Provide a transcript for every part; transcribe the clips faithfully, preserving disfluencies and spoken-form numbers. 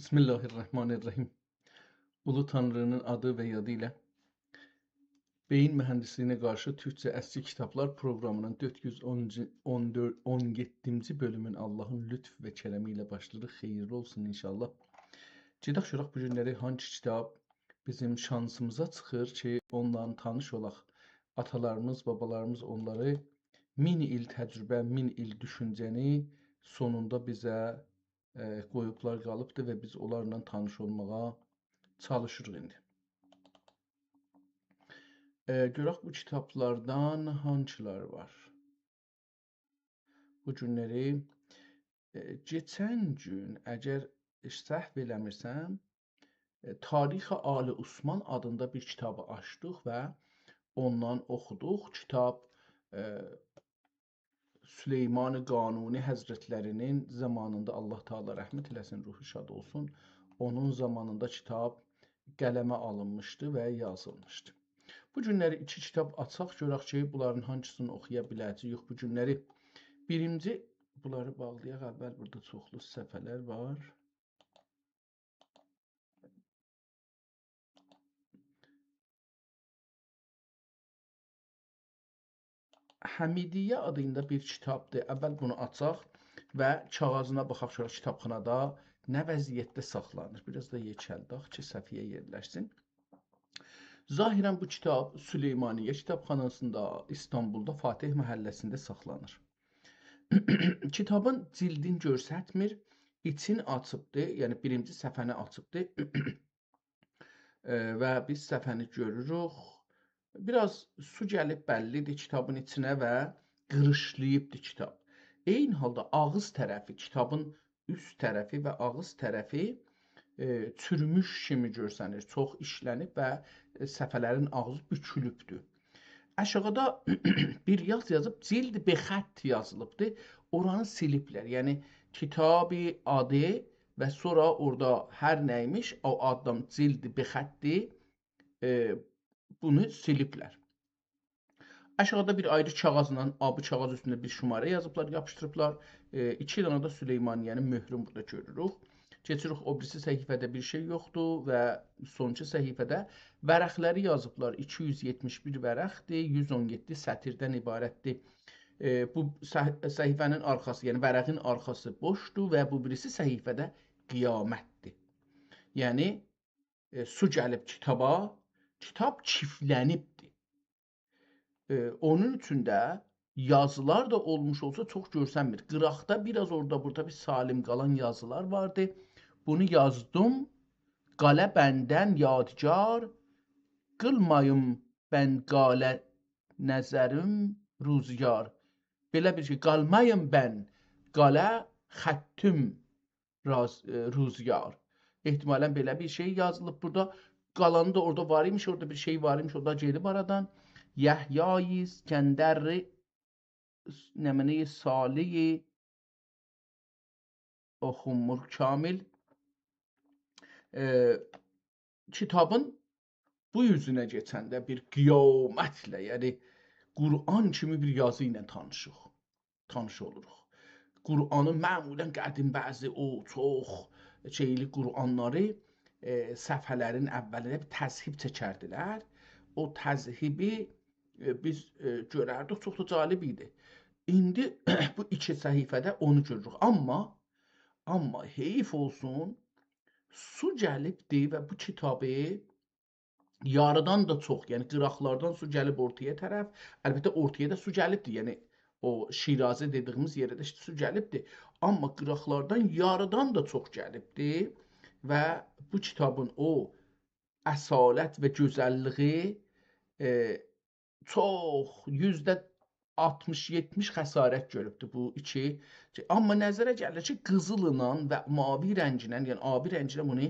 بسم الله الرحمن الرحیم. اولو تانری‌نین آدی و یادی ایله. بئیین موهندیسلیگینه قارشی تورکجه اسکی کیتابلار پروقرامی‌نین دؤرد یوز اون، اون دؤرد، اون یئددینجی بؤلومون آللاهین لطف و کرمی ایله باشلاییریق. خئییرلی اولسون انشاءالله. گئدک گؤرک بو گونلری هانسی کیتاب بیزیم شانسیمیزا چیخیر کی، اونلارلا تانیش اولاق. آتالاریمیز، بابالاریمیز اونلاری مین ایل تجربه، مین ایل دوشونجه‌نی سونوندا بیزه ائ، قویوبلار، قالیبدی و بیز اونلارلا تانیش اولماغا چالیشیریق ایندی. ائ، گؤرک بو کیتابلاردان هانسیلار وار. بو گونلری، ائ، کئچن گون، اگر سهو ائله‌میرسم، ائ، تاریخ آل عثمان آدیندا بیر کیتابی آچدیق و اوندان اوخودوق. کیتاب، ائ، سلیمان قانونی حضرتلری‌نین زامانیندا، الله تعالی رحمت ائله‌سین، روحو شاد اولسون، اونون زامانیندا کیتاب قلمه آلینمیشدی و یازیلمیشدی. بو گونلری ایکی کیتاب آچاق، گؤرک کی، بونلارین هانسینی اوخویا بیله‌جه‌ییک بو گونلری. بیرینجی، بونلاری باغلایاق، اول بورادا چوخلو صفحه‌لر وار. حمیدیه آدیندا بیر کیتابدیر. اول بونو آچاق و کاغیذینا باخاق، سونرا کیتابخانادا نه وضعیتده ساخلانیر. بیر آز دا یئکلدک کی، صفحه‌یه یئرلشسین. ظاهراً بو کیتاب سلیمانیه کیتابخاناسیندا، ایستانبولدا، فاتح محله‌سینده ساخلانیر. کیتابین جیلدین گؤرستمیر، ایچین آچیبدی، یعنی بیرینجی صفحه‌نی آچیبدی. ائ، و بیز صفحه‌نی گؤروروک. بیر آز سو گلیب بللی‌دیر کیتابین ایچینه و قیریشلاییبدی کیتاب. عینی حالدا آغیز طرفی، کیتابین اوست طرفی و آغیز طرفی، ائ، چوروموش کیمی گؤرسنیر. چوخ ایشله‌نیب و، ائ، صفحه‌لرین آغزی بوکولوبدور. آشاغیدا بیر یاز یازیب، «جلد به خط» یازیلیبدی. اورانی سیلیبلر. یعنی، کیتابی آدی و سونرا اورادا هر نه ایمیش، او آددان «جلد به خط»دی، ائ، بونو سیلیبلر. آشاغیدا بیر آیری کاغیذلا، آ، بو کاغیذ اوستونده بیر شماره یازیبلار، یاپیشدیریبلار. ائ، ایکی دنه ده سلیمانیه‌نین مؤهرون بورادا گؤروروک. کئچیریک، او بیریسی صفحه‌ده بیر شئی یوخدور و سونونجو صفحه‌ده ورقلری یازیبلار. ایکی یوز یئتمیش بیر ورقدیر، یوز اون یئددی سطیردن عبارتدیر. ائ، بو صح-، صفحه‌نین آرخاسی، یعنی ورقین آرخاسی بوشدور و بو بیریسی صفحه‌ده قیامتدیر. یعنی، ائ، سو گلیب کیتابا، کیتاب کیفلنیبدیر. ائ، اونون اوچون ده یازیلار دا اولموش اولسا چوخ گؤرسنمیر. قیراقدا بیر آز اورادا بورادا بیر سالم قالان یازیلار واردی. بونو یازدیم. «قاله بندن یادگار، قیلماییم بن قاله نظریم روزگار.» بئله بیر شئی، «قالماییم بن قاله خطیم راز-، ائ، روزگار.» احتمالاً بئله بیر شئی یازیلیب بورادا. قالانی دا اورادا وار ایمیش، اورادا بیر شئی وار ایمیش، او دا گئدیب آرادان. یحیای اسکندر، نمنه‌ی صالح اوخونمور کامل. ائ، کیتابین بو اوزونه کئچنده بیر قیامتله، یعنی قرآن کیمی بیر یازی ایله تانیشیق، تانیش اولوروق. قرآنین معمولاً قدیم بعضی او چوخ شئیلی قرآنلاری، ائ، صفحه‌لرین اولینده بیر تذهیب چکردیلر. او تذهیبی، ائ، بیز، ائ، گؤرردیک، چوخ دا جالب ایدی. ایندی بو ایکی صفحه‌ده اونو گؤروروک. آمما، آمما حیف اولسون، سو گلیبدی و بو کیتابی یاریدان دا چوخ، یعنی قیراقلاردان سو گلیب اورتایا طرف. البته، اورتایا دا سو گلیبدی، یعنی او شیرازه دئدیگیمیز یئره ده سو گلیبدی. آمما قیراقلاردان یاریدان دا چوخ گلیبدی و بو کیتابین او اصالت و گؤزللیگی، ائ، چوخ، یوزده آلتمیش، یئتمیش خسارت گؤروبدو بو ایکی. آمما نظره گلیر کی، قیزیللا و ماوی رنگینن، یعنی آبی رنگینن بونو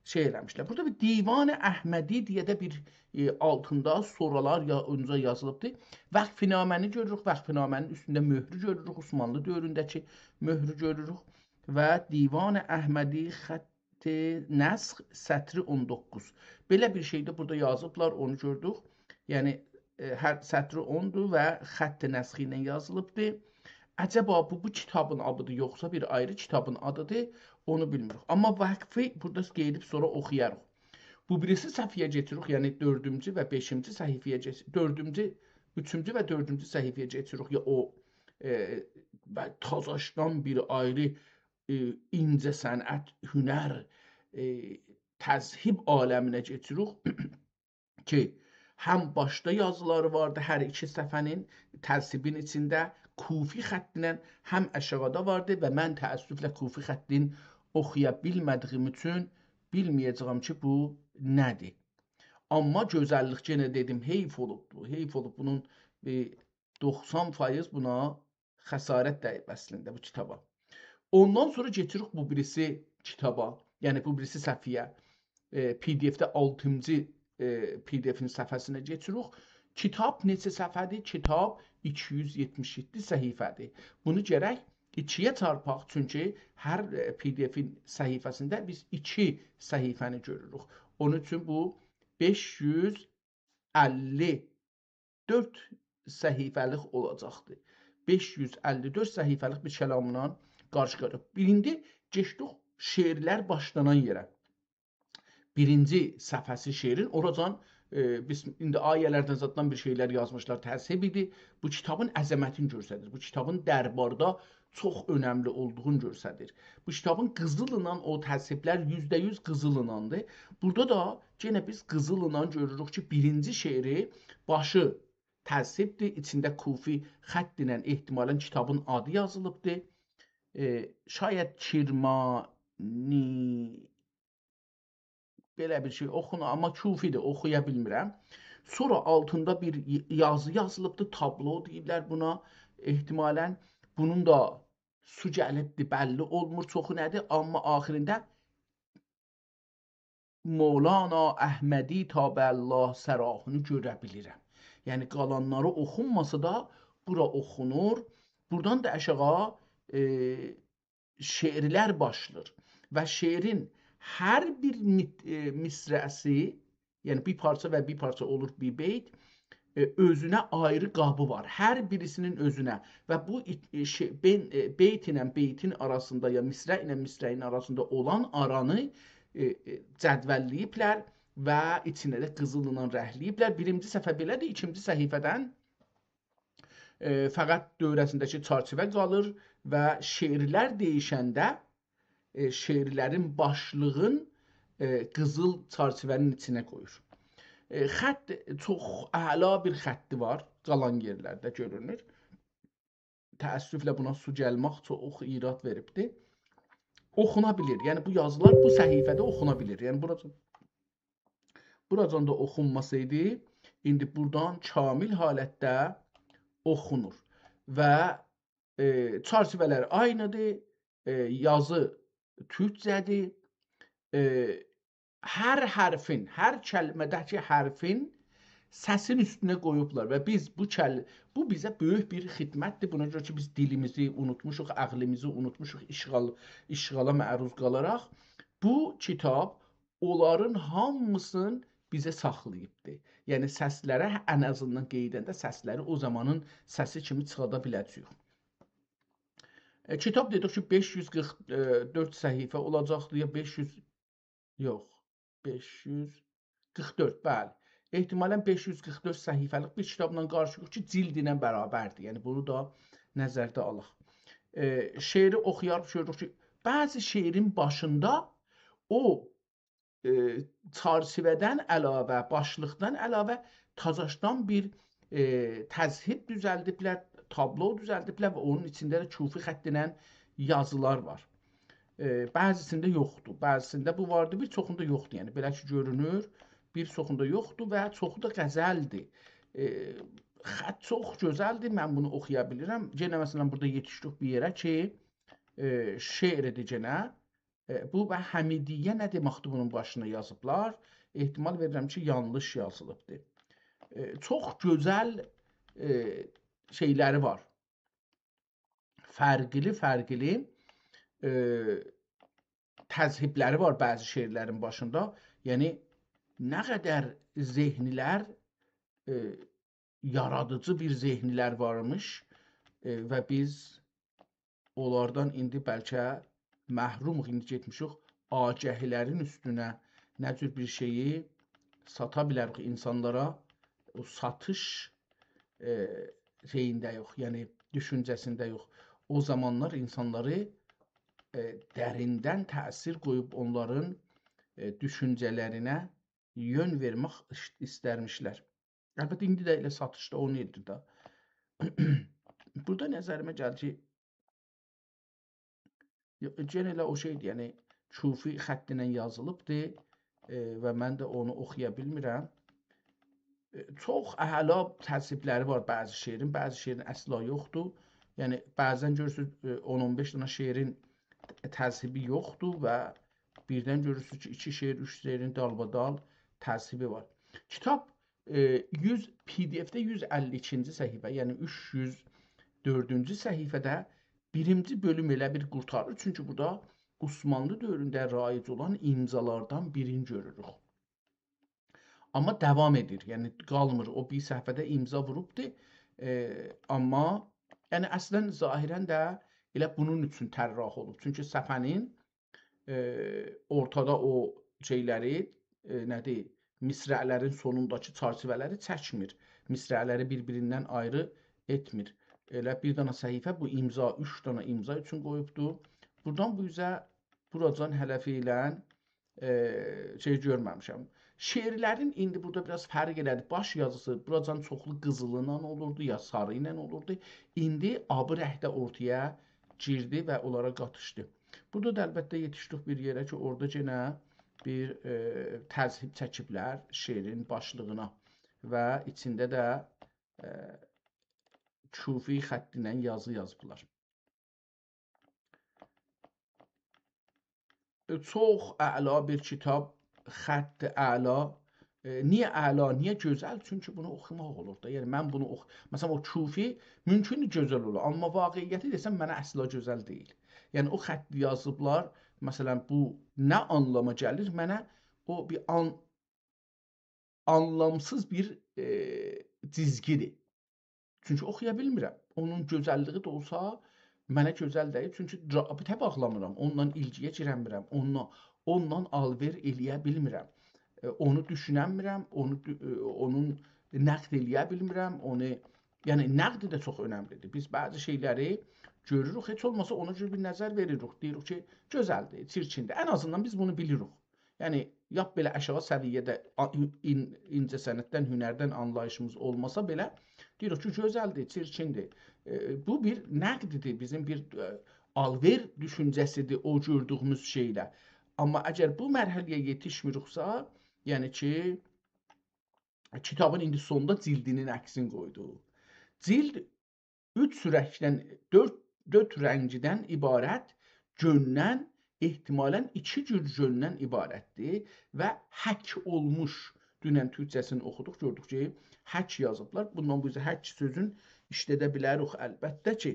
شئی ائله‌میشلر. بورادا بیر دیوان احمدی دئیه ده بیر، ائ، آلتیندا سورالار یا اونجا یازیلیبدی. وقف‌نامه‌نی گؤروروک، وقف‌نامه‌نین اوستونده مؤهرو گؤروروک، عثمانلی دؤورونده‌کی مؤهرو گؤروروک و دیوان احمدی خط نسخ، سطر اون دوققوز. بئله بیر شئی ده بورادا یازیبلار، اونو گؤردوک. یعنی، ائ، هر سطری اوندور و خط نسخی ایله یازیلیبدیر. عجبا بو، بو کیتابین آدیدیر، یوخسا بیر آیری کیتابین آدیدیر؟ اونو بیلمیریک. آمما وقفی بورادا قئییدیب سونرا اوخویاریق. بو بیریسی صفحه‌یه کئچیریک، یعنی دؤردونجو و بئشینجی صفحه‌یه کئچ-، دؤردونجو، اوچونجو و دؤردونجو صفحه‌یه کئچیریک. یا او، ائ، و تازاشدان بیر آیری، ائ، اینجه صنعت، هنر، ائ، تذهیب عالمینه کئچیریک کی، هم باشدا یازیلاری واردی هر ایکی صفحه‌نین، تذهیبین ایچینده کوفی خطینن، هم آشاغیدا واردی و من تأسفله کوفی خطین اوخویا بیلمه‌دیگیم اوچون بیلمه‌یه‌جه‌یم کی، بو نه‌دیر. آمما گؤزللیک، یئنه دئدیم، حیف اولوبدو، حیف اولوب بونون، ائ، دوخسان فایز بونا خسارت دَییب اصلینده بو کیتابا. اوندان سونرا کئچیریک بو بیریسی کیتابا، یعنی بو بیریسی صفحه‌یه، ائ، پی دی اف‌ده آلتینجی، ائ، پی دی اف‌ین صفحه‌سینه کئچیریک. کیتاب نئچه صفحه‌دیر؟ کیتاب ایکی یوز یئتمیش یئددی صفحه‌دیر. بونو گرک ایکی‌یه چارپاق، چونکی هر، ائ، پی دی اف‌ین صفحه‌سینده بیز ایکی صفحه‌نی گؤروروک. اونون اوچون بو بئش یوز اللی دؤرد صفحه‌لیک اولاجاقدیر. بئش یوز اللی دؤرد صفحه‌لیک بیر کلاملا قارشی-قارشییا. ایندی کئچدیک شعرلر باشلانان یئره. بیرینجی صفحه‌سی شعرین، اوراجان، ائ، بیز ایندی آیه‌لردن زاددان بیر شئیلر یازمیشلار، تذهیب ایدی. بو کیتابین عظمتینی گؤستریر. بو کیتابین درباردا چوخ اؤنملی اولدوغونو گؤستریر. بو کیتابین قیزیلینان، او تذهیبلر یوزده یوز قیزیلیناندیر. بورادا دا یئنه بیز قیزیلینان گؤروروک کی، بیرینجی شعری، باشی تذهیبدیر، ایچینده کوفی خطینن احتمالاً کیتابین آدی یازیلیبدیر. ائ، شاید کرمانی، بئله بیر شئی اوخونور، آمما کوفی‌دیر، اوخویا بیلمیرم. سونرا آلتیندا بیر ی-، یازی یازیلیبدی، تابلو دئییرلر بونا. احتمالاً بونون دا سو گلیبدی، بللی اولمور چوخو نه‌دیر، آمما آخیرینده مولانا احمدی طاب الله ثراه‌نی گؤره بیلیرم. یعنی قالانلاری اوخونماسا دا، بورا اوخونور. بورادان دا آشاغی، ائ، شعرلر باشلاییر. و شعرین هر بیر مت-، ائ، مصرع‌سی، یعنی بیر پارچا و بیر پارچا اولور بیر بیت، ائ، اؤزونه آیری قابی وار. هر بیریسینین اؤزونه. و بو ایک-، ائ، شئی، بین-، ائ، بیت ایله بیتین آراسیندا، یا مصرع ایله مصرعین آراسیندا اولان آرانی، ائ، ائ، جدولله‌ییبلر و ایچینه ده قیزیللا رنگله‌ییبلر. بیرینجی صفحه بئله‌دیر، ایکینجی صفحه‌دن ائ، فقط دؤوره‌سینده‌کی چرچیوه قالیر و شعرلر دییشنده، ائ، شعرلرین باشلیغین، ائ، قیزیل چرچیوه‌نین ایچینه قویور. ائ، خط چوخ اعلا بیر خطی وار، قالان یئرلرده گؤرونور. تأسفله بونا سو گلمک چوخ ایراد وئریبدی. اوخونا بیلیر. یعنی بو یازیلار بو صفحه‌ده اوخونا بیلیر. یعنی بوراجان، بوراجان دا اوخونماسایدی، ایندی بورادان کامل حالتده اوخونور. و، ائ، چرچیوه‌لر عینی‌دیر، ائ، یازی تورکجه‌دیر، ائ، هر حرفین، هر کلمه‌ده‌کی حرفین سسین اوستونه قویوبلار و بیز بو کل-، بو بیزه بؤیوک بیر خدمتدیر. بونا گؤره کی، بیز دیلیمیزی اونوتموشوق، عقلیمیزی اونوتموشوق، اشغال، اشغالا معروض قالاراق. بو کیتاب اونلارین هامیسینی بیزه ساخلاییبدیر. یعنی سسلره، ان آزیندان قاییداندا سسلری او زامانین سسی کیمی چیخادا بیله‌جه‌ییک. ائ، کیتاب دئدیک کی، بئش یوز قیرخ دؤرد صفحه اولاجاقدیر، یا بئش یوز، یوخ، بئش یوز قیرخ دؤرد، بلی. احتمالاً بئش یوز قیرخ دؤرد صفحه‌لیک بیر کیتابلا قارشی‌یوخ کی، جلد ایله برابردیر. یعنی، بونو دا نظرده آلاق. ائ، شعری اوخویاریق، گؤروروک کی، بعضی شعرین باشیندا او، ائ، چرچیوه‌دن علاوه، باشلیقدان علاوه تازاشدان بیر، ائ، تذهیب دوزلدیبلر، تابلو دوزلدیبلر و اونون ایچینده ده کوفی خطینن یازیلار وار. ائ، بعضی‌سینده یوخدور، بعضی‌سینده بو واردی، بیر چوخوندا یوخدور. یعنی، بئله کی، گؤرونور، بیر چوخوندا یوخدور و چوخو دا غزلدیر. ائ، خط چوخ گؤزلدیر، من بونو اوخویا بیلیرم. یئنه، مثلاً، بورادا یئتیشدیک بیر یئره کی، ائ، شعردیر یئنه. ائ، بو و حمیدیه نه دئمکدیر بونون باشینا یازیبلار؟ احتمال وئریرم کی، یانلیش یازیلیبدیر. ائ، چوخ گؤزل، ائ، شئیلری وار. فرقلی-فرقلی، ائ، تذهیبلری وار بعضی شعرلرین باشیندا. یعنی، نه قدر ذهنلر، ائ، یارادیجی بیر ذهنلر وارمیش، ائ، و بیز اونلاردان ایندی بلکه محروموق، ایندی گئتمیشیک آگهی‌لرین اوستونه، نه جور بیر شئیی ساتا بیلریک اینسانلارا، او ساتیش، ائ، شئیینده یوخ، یعنی دوشونجه‌سینده یوخ. او زامانلار اینسانلاری، ائ، دریندن تأثیر قویوب اونلارین، ائ، دوشونجه‌لرینه یؤن وئرمک ایش-، ایسترمیشلر. البته، ایندی ده ائله ساتیشدا اونو ائدیر ده. بورادا نظریمه گلدی کی، یو-، یئنه ائله او شئیدیر، یعنی کوفی خطی ایله یازیلیبدیر، ائ، و من ده اونو اوخویا بیلمیرم. ائ، چوخ اعلا تصحیف‌لری وار بعضی شعرین، بعضی شعرین اصلا یوخدور. یعنی بعضا گؤرورسونوز، ائ، اون اون بئش دنه شعرین تصحیفی یوخدور و بیردن گؤرورسونوز کی، ایکی شعر، اوچ شعرین دالبادال تصحیفی وار. کیتاب، ائ، یوز، پی دی اف‌ده یوز اللی ایکینجی صفحه، یعنی اوچ یوز دؤردونجو صفحه‌ده بیرینجی بؤلوم ائله بیر قورتاریر. چونکی بورادا عثمانلی دؤورونده رایج اولان امضالاردان بیرینی گؤروروک. آمما داوام ائدیر، یعنی قالمیر. او بیر صفحه‌ده امضا ووروبدور. ائ، آمما، یعنی اصلا ظاهرا ده ائله بونون اوچون طراح اولوب. چونکی صفحه‌نین، ائ، اورتادا او شئی‌لری، ائ، نه‌دیر، مصرع‌لرین سونونداکی چرچیوه‌لری چکمیر. مصرع‌لری بیر-بیریندن آیری ائتمیر. ائله بیر دنه صفحه بو امضا، اوچ دنه امضا اوچون قویوبدور. بورادان بو اوزه، بوراجان هله فعلا ائ، شئی گؤرمه‌میشم. شعرلرین ایندی بورادا بیر آز فرق ائله‌دی. باش یازیسی بوراجان چوخلو قیزیل ایله اولوردو، یا ساری ایله اولوردو. ایندی آبی رنگده اورتایا گیردی و اونلارا قاتیشدی. بورادا دا البته یئتیشدیک بیر یئره کی، اورادا یئنه بیر، ائ، تذهیب چکیبلر شعرین باشلیغینا و ایچینده ده، ائ، کوفی خطی ایله یازی یازیبلار. ائ، چوخ اعلا بیر کیتاب، خط اعلا. ائ، نییه اعلا، نییه گؤزل؟ چونکی بونو اوخوماق اولور دا. یعنی، من بونو اوخ-، مثلا، او کوفی مومکوندور گؤزل اولا، آمما واقعیتی دئسم، منه اصلا گؤزل دئییل. یعنی، او خطی یازیبلار، مثلا، بو نه آنلاما گلیر؟ منه او بیر آن-، آنلامسیز بیر، ائ، جیزگی‌دیر. چونکی اوخویا بیلمیرم. اونون گؤزللیگی ده اولسا، منه گؤزل دئییل. چونکی رابطه باغلامیرام. اونونلا ایلگی‌یه گیرنمیرم. اونونلا، اونونلا آلوئر ائله‌یه بیلمیرم. ائ، اونو دوشوننمیرم. اونو دو-، ائ، اونون نقد ائله‌یه بیلمیرم. اونو، یعنی، نقد ده چوخ اؤنملی‌دیر. بیز بعضی شئی‌لری گؤروروک، هئچ اولماسا اونا گؤره بیر نظر وئریریک. دئییریک کی، گؤزل‌دیر، چیرکین‌دیر. ان آزیندان بیز بونو بیلیریک. یعنی، لاپ بئله آشاغی سویه‌ده آ-، این-، اینجه‌صنعتدن، هنردن آنلاییشیمیز اولماسا بئله، دئییریک کی، گؤزل‌دیر، چیرکین‌دیر. ائ، بو بیر نقددیر، بیزیم بیر، ائ، آلوئر دوشونجه‌سی‌دیر او گؤردویوموز شئی‌لر. آمما اگر بو مرحله‌یه یئتیشمیریکسه، یعنی کی، کیتابین ایندی سوندا جیلدینین عکسینی قویدو. جیلد اوچ رنگدن، دؤرد، دؤرد رنگدن عبارت، گؤندن، احتمالا ایکی جور گؤندن عبارت‌دیر و حک اولموش، دونن تورکجه‌سینی اوخودوق، گؤردوک کی، حک یازیبلار. بوندان بو اوزه حک سؤزون ایشلده بیلریک، البته کی،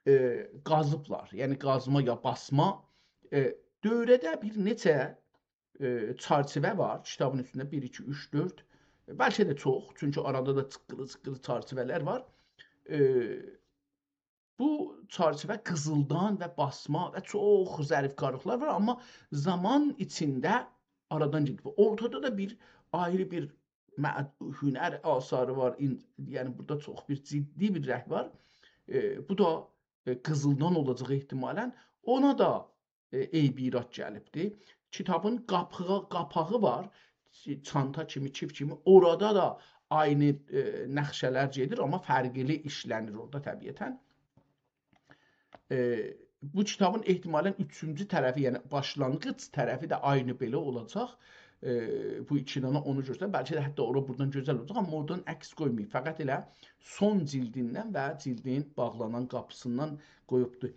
ائ، قازیبلار. یعنی قازما یا باسما. ائ، دؤوره‌ده بیر نئچه ائ، چرچیوه وار. کیتابین اوستونده بیر، ایکی، اوچ، دؤرد، بلکه ده چوخ، چونکی آرادا دا جیققیلی-جیققیلی چرچیوه‌لر وار. ائ، بو چرچیوه قیزیلدان و باسما و چوخ ظریفکارلیقلار وار، آمما زامان ایچینده آرادان گئدیب. اورتادا دا بیر آیری بیر مع-، هنر آثاری وار، این-، یعنی بورادا چوخ بیر جدی بیر رنگ وار. ائ، بو دا، ائ، قیزیلدان اولاجاق احتمالا. اونا دا ائ، عیب ایراد گلیبدی. کیتابین قاپاغی، قاپاغی وار، چانتا کیمی، کیف کیمی. اورادا دا عینی، ائ، نقشه‌لر گئدیر، آمما فرقلی ایشله‌نیر اورادا طبیعتا. ائ، بو کیتابین احتمالا اوچونجو طرفی، یعنی باشلانغیج طرفی ده عینی بئله اولاجاق. ائ، بو ایکی دنه اونو گؤرسن، بلکه ده حتی اورا بورادان گؤزل اولاجاق، آمما اورادان عکس قویماییب. فقط ائله سون جیلدیندن و جیلدین باغلانان قاپیسیندان قویوبدور.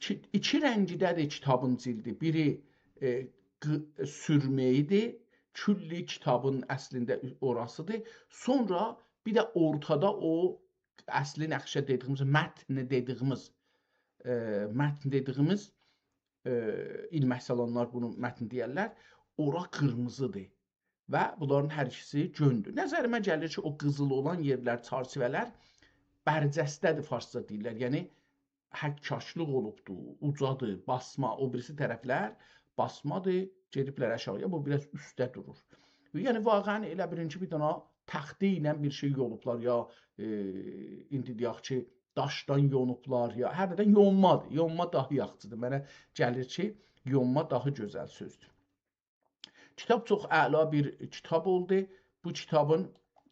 کی-، ایکی رنگیده‌دیر کیتابین جیلدی. بیری، ائ، ق-، سورمه‌یی‌دیر، کلّ کیتابین اصلینده اوراسی‌دیر. سونرا بیر ده اورتادا او اصلی نقشه دئدیییمیز، متن دئدیییمیز، ائ، متن دئدیییمیز، ائ، ایلمک سالانلار بونو متن دئیرلر، اورا قیرمیزی‌دیر. و بونلارین هر ایکیسی گؤندور. نظریمه گلیر کی، او قیزیل اولان یئرلر، چرچیوه‌لر برجسته‌دیر، فارسجا دئییرلر. یعنی، حکاکلیق اولوبدور، اوجادیر، باسما، او بیریسی طرفلر باسمادیر، گئدیبلر آشاغییا، بو بیر آز اوسته دورور. یعنی، واقعاً ائله بیلین کی، بیر دنه تخته ایله بیر شئی یونوبلار، یا، ائ، ایندی دئیک کی، داشدان یونوبلار، یا هر نه‌دن یونمادیر. یونما داها یاخشیدیر. منه گلیر کی، یونما داها گؤزل سؤزدور. کیتاب چوخ اعلا بیر کیتاب اولدو. بو کیتابین،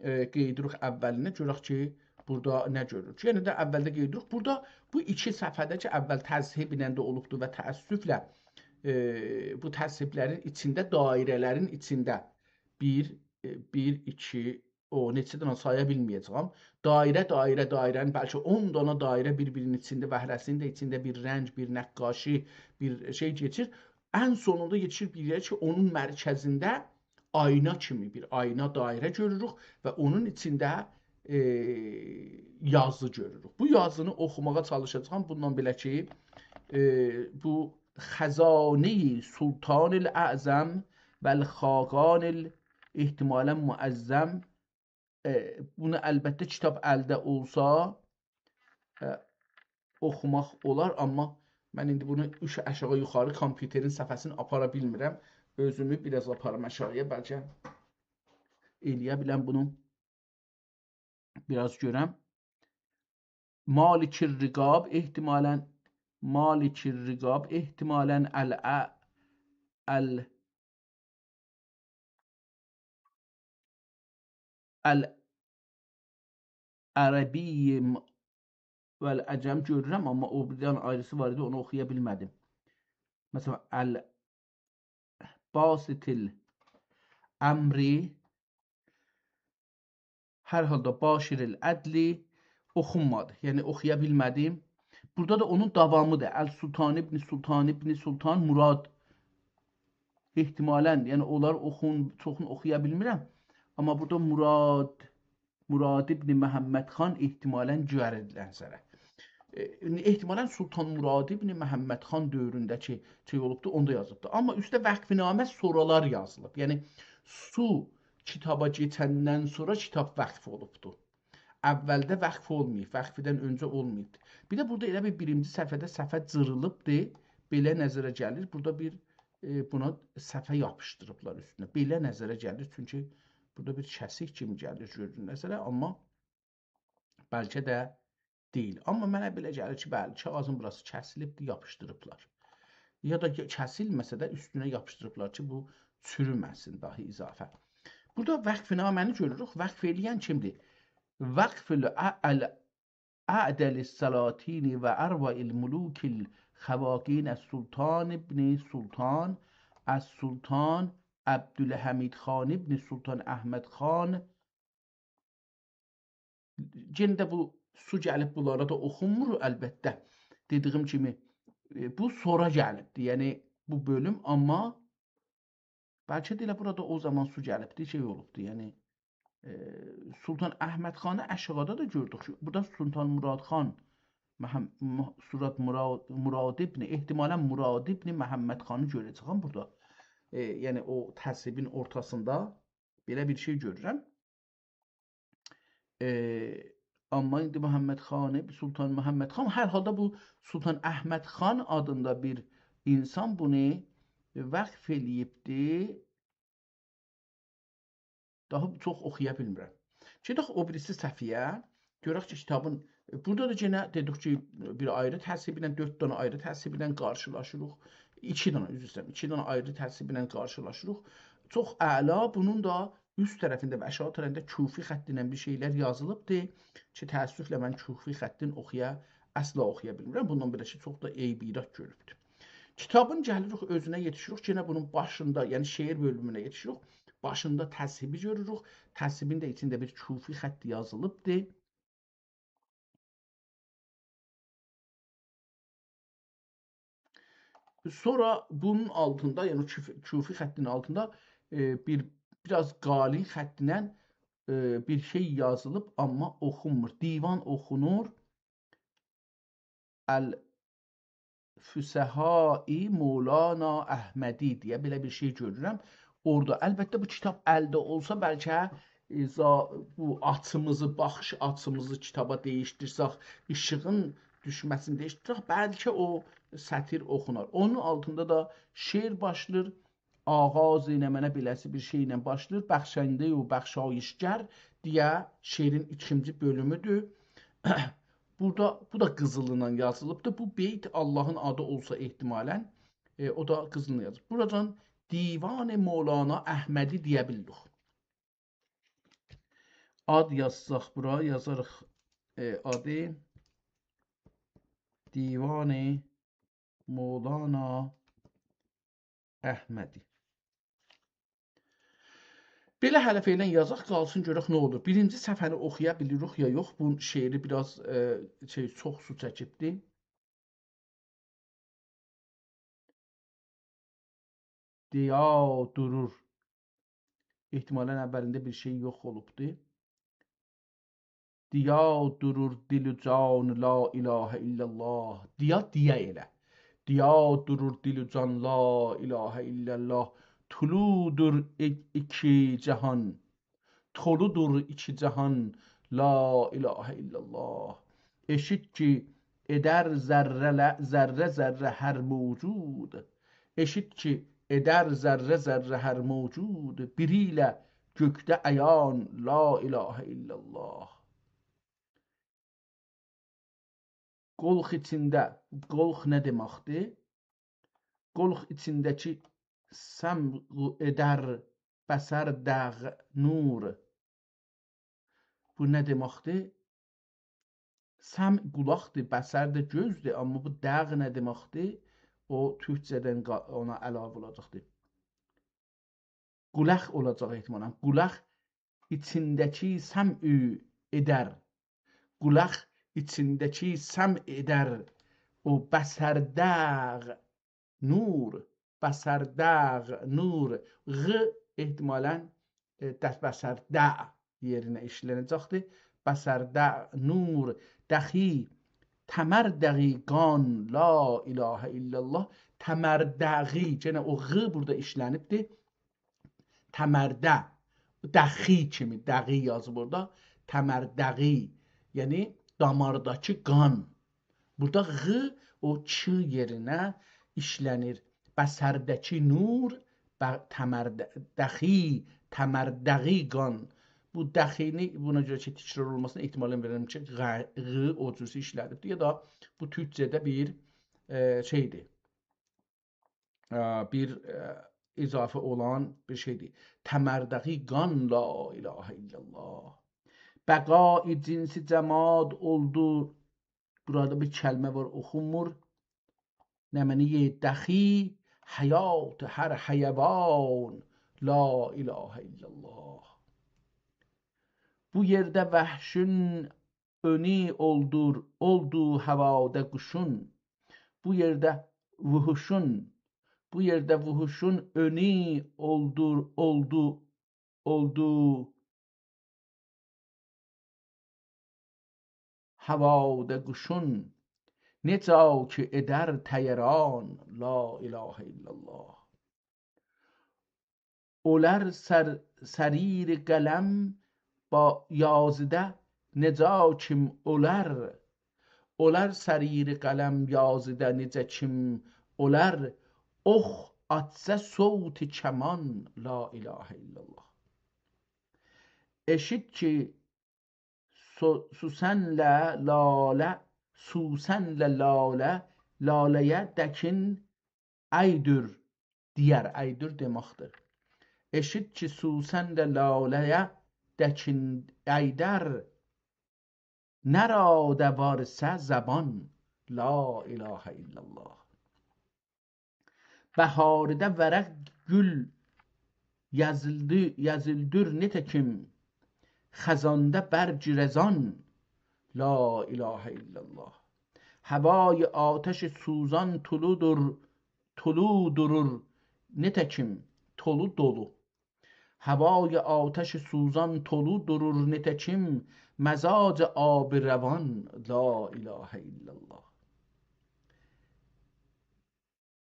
ائ، قئییدیریک اولینه، گؤرک کی، بورادا نه گؤروروک. یئنه ده اولده قئییدیریک. بورادا بو ایکی صفحه‌ده کی، اول تذهیب ایله ده اولوبدو و تأسفله، ائ، بو تذهیبلرین ایچینده، دایره‌لرین ایچینده بیر، ائ، بیر، ایکی، او، نئچه دنه سایا بیلمه‌یه‌جه‌یم. دایره، دایره، دایره‌نین بلکه اون دنه دایره بیر-بیرینین ایچینده و هره‌سینین ده ایچینده بیر رنگ، بیر نقاشی، بیر شئی کئچیر. ان سونوندا یئتیشیر بیر یئره کی، اونون مرکزینده آینا کیمی بیر آینا دایره گؤروروک و اونون ایچینده، ائ، یازی گؤروروک. بو یازینی اوخوماغا چالیشاجاغام. بوندان بئله کی، ائ، بو خزانهٔ سلطان الاعظم و الخاقان ال-، احتمالاً معظم، ائ، بونو البته کیتاب الده اولسا، ائ، اوخوماق اولار، آمما من ایندی بونو اوچ آشاغی یوخاری کامپیوترین صفحه‌سینی آپارا بیلمیرم. اؤزومو بیر آز آپاریم آشاغییا، بلکه ائلیه بیلم بونو بیر آز گؤرم. مالک الرقاب احتمالاً، مالک الرقاب احتمالاً ال-، ال-، العربی م-، و العجم گؤرورم، آمما او بیر دنه آیریسی وار ایدی، اونو اوخویا بیلمه‌دیم. مثلاً، الباسط الامر، هر حالدا باشر العدل اوخونمادی. یعنی، اوخویا بیلمه‌دیم. بورادا دا اونون داوامیدیر. السلطان ابن سلطان ابن سلطان مراد. احتمالاً، یعنی اونلار اوخون-، چوخونو اوخویا بیلمیرم. آمما بورادا مراد، مراد ابن محمد خان احتمالاً گؤره‌دیلر سره. ائ، احتمالاً سلطان مراد ابن محمد خان دؤورونده کی، شئی اولوبدو، اوندا یازیبدی. آمما اوسته وقف‌نامه سونرالار یازیلیب. یعنی، سو کیتابا کئچندن سونرا کیتاب وقف اولوبدو. اولده وقف اولماییب، وقفدن اؤنجه اولماییبدی. بیر ده بورادا ائله بیر بیرینجی صفحه‌ده صفحه جیریلیبدی. بئله نظره گلیر. بورادا بیر، ائ، بونا صفحه یاپیشدیریبلار اوستونه. بئله نظره گلیر، چونکی بورادا بیر کسیک کیمی گلیر، گؤرونور نظره، آمما بلکه ده دئییل. آمما منه بئله گلیر کی، بلی، کاغاذین بوراسی کسیلیبدیر، یاپیشدیریبلار. یا دا کی، کسیلمه‌سه ده اوستونه یاپیشدیریبلار کی، بو چورومه‌سین داها اضافه. بورادا وقف‌نامه‌نی گؤروروک. وقف ائله‌ین کیمدیر؟ وقف ال-، ال-، اعدل السلاطین و اروع الملوک الخواقین السلطان ابن سلطان، السلطان عبدالحمید خان ابن سلطان احمد خان. یئنه ده بو سو گلیب بونلارا دا اوخونمور، البته. دئدیگیم کیمی، ائ، بو سونرا گلیبدیر. یعنی، بو بؤلوم، آمما بلکه ده ائله بورادا او زامان سو گلیبدی، شئی اولوبدو، یعنی، ائ، سلطان احمد خانی آشاغیدا دا گؤردوک کی، بورادا سلطان مراد خان، محم-، مح-، سورت مراد، مراد ابن، احتمالاً مراد ابن محمد خانی گؤره‌جه‌یم بورادا. ائ، یعنی، او تذهیبین اورتاسیندا بئله بیر شئی گؤرورم. ائ، آمما ایندی محمد خانی، سلطان محمد خان، هر حالدا بو سلطان احمد خان آدیندا بیر اینسان بونو وقف ائله‌ییبدی. داها چوخ اوخویا بیلمیرم. گئدک او بیریسی صفحه‌یه. گؤرک کی، کیتابین، بورادا دا یئنه دئدیک کی، بیر آیری تذهیب ایله، دؤرد دنه آیری تذهیب ایله قارشیلاشیریق. ایکی دنه، عذر ایسته‌ییرم، ایکی دنه آیری تذهیب ایله قارشیلاشیریق. چوخ اعلا، بونون دا اوست طرفینده و آشاغی طرفینده کوفی خطی ایله بیر شئیلر یازیلیبدی کی، تأسفله من کوفی خطین اوخویا، اصلا اوخویا بیلمیرم. بوندان بئله کی، چوخ دا عیب ایراد گؤروبدور. کیتابین گلیریک اؤزونه یئتیشیریک. یئنه بونون باشیندا، یعنی شعر بؤلومونه یئتیشیریک. باشیندا تذهیبی گؤروروک. تذهیبین ده ایچینده بیر کوفی خطی یازیلیبدی. سونرا بونون آلتیندا، یعنی او کوف-، کوفی خطین آلتیندا، ائ، بیر، بیر آز قالین خطینن، ائ، بیر شئی یازیلیب، آمما اوخونمور. دیوان اوخونور. الفصحاء مولانا احمدی دئیه بئله بیر شئی گؤرورم. اورادا، البته، بو کیتاب الده اولسا، بلکه، ائ، زا-، بو آچیمیزی، باخیش آچیمیزی کیتابا دییشدیرسک، ایشیغین دوشمه‌سینی دَییشدیرک، بلکه او سطر اوخونار. اونون آلتیندا دا شعر باشلاییر. آغاز ائله منه بئله‌سی بیر شئیله باشلاییر. بخشنده و بخشایشگر دئیه شعرین ایکینجی بؤلومودور. بورادا، بو دا قیزیلینان یازیلیبدیر. بو بیت آللاهین آدی اولسا احتمالاً، ائ، او دا قیزیلینان یازیلیب. بورادان دیوان مولانا احمدی دئیه بیلیریک. آد یازساق بورا، یازاریق، ائ، آدی دیوان مولانا احمدی. بئله حرف ائله یازاق، قالسین گؤرک نه اولور. بیرینجی صفحه‌نی اوخویا بیلیریک یا یوخ. بو شعری بیر آز، ائ، شئی، چوخ سو چکیبدی. دیا دورور. احتمالاً اولینده بیر شئی یوخ اولوبدو. دیا دورور دل و جان لا اله الا الله. دیا، دیا ائله. دیا دورور دل و جان لا اله الا الله. طلوعدور ای-، ایکی جهان. طلوعدور ایکی جهان، لا اله الا الله. ائشیت کی، ائدر ذره‌له-، ذره ذره هر موجود. ائشیت کی، ائدر ذره ذره هر موجود، بیر ایله گؤکده عیان، لا اله الا الله. قولخ ایچینده، قولخ نه دئمکدیر؟ قولخ ایچینده‌کی سمع ائدر بصر دغ نور. بو نه دئمکدیر؟ سمع قولاقدیر، بصر ده گؤزدور، آمما بو دغ نه دئمکدیر؟ او تورکجه‌دن قا-، اونا علاوه اولاجاقدیر. قولاق اولاجاق احتمالاً. قولاق ایچینده‌کی سمع ائدر. قولاق ایچینده‌کی سمع ائدر او بصر دغ نور، بصر دغ نور. غ احتمالاً، ائ، دس-، بصر دغ یئرینه ایشلنه‌جکدیر. بصر دغ نور، دخی تمر دغی قان، لا اله الا الله. تمر دغی، یئنه او غ بورادا ایشلنیبدیر. تمرده، دخی کیمی، دغی یازیب اورادا. تمردغی، یعنی دامارداکی قان. بورادا غ او چ یئرینه ایشلنیر. بصرده‌کی نور، ب-، تمرد-، دخی، تمردغی قان. بو دخینی، بونا گؤره کی، تکرار اولماسینا احتمالاً وئریرم کی، غ، غ او جور ایشله‌دیبدیر. یا دا بو تورکجه‌ده بیر، ائ، شئیدیر. ا، بیر، ا، اضافه اولان بیر شئیدیر. تمردغی قان، لا اله الا الله. بقای جنس جماد اولدو. بورادا بیر کلمه وار، اوخونمور. نمنه‌ی دخی حیات هر حیوان، لا اله الا الله. بو یئرده وحشین اؤنو اولدور، اولدو هوادا قوشون. بو یئرده وحوشون، بو یئرده وحوشون اؤنو اولدور، اولدو، اولدو هوادا قوشون. نئجه کی ائدر طیران، لا اله الا الله. اولار سر-، سریر قلم با یازیده نئجه کیم اولار. اولار سریر قلم یازیده نئجه کیم اولار. اوخ آتسا صوت کمان، لا اله الا الله. ائشیت کی سو-، سوسنله لاله، سوسنله لاله، لاله‌یه دکین ایدیر، دئیر، ایدیر دئمکدیر. ائشیت کی سوسنله لاله‌یه دکین ایدر، نه راده وارسه زبان، لا اله الا الله. بهاردا ورق گول یئزیلدی-، یئزیلدیر نئجه کیم، خزاندا برگ رزان، لا اله الا الله. هوای آتش سوزان طلوعدور، طلوع دورور نئجه کیم، طلوع دولو. هوای آتش سوزان طلوع دورور نئجه کیم، مزاج آب روان، لا اله الا الله.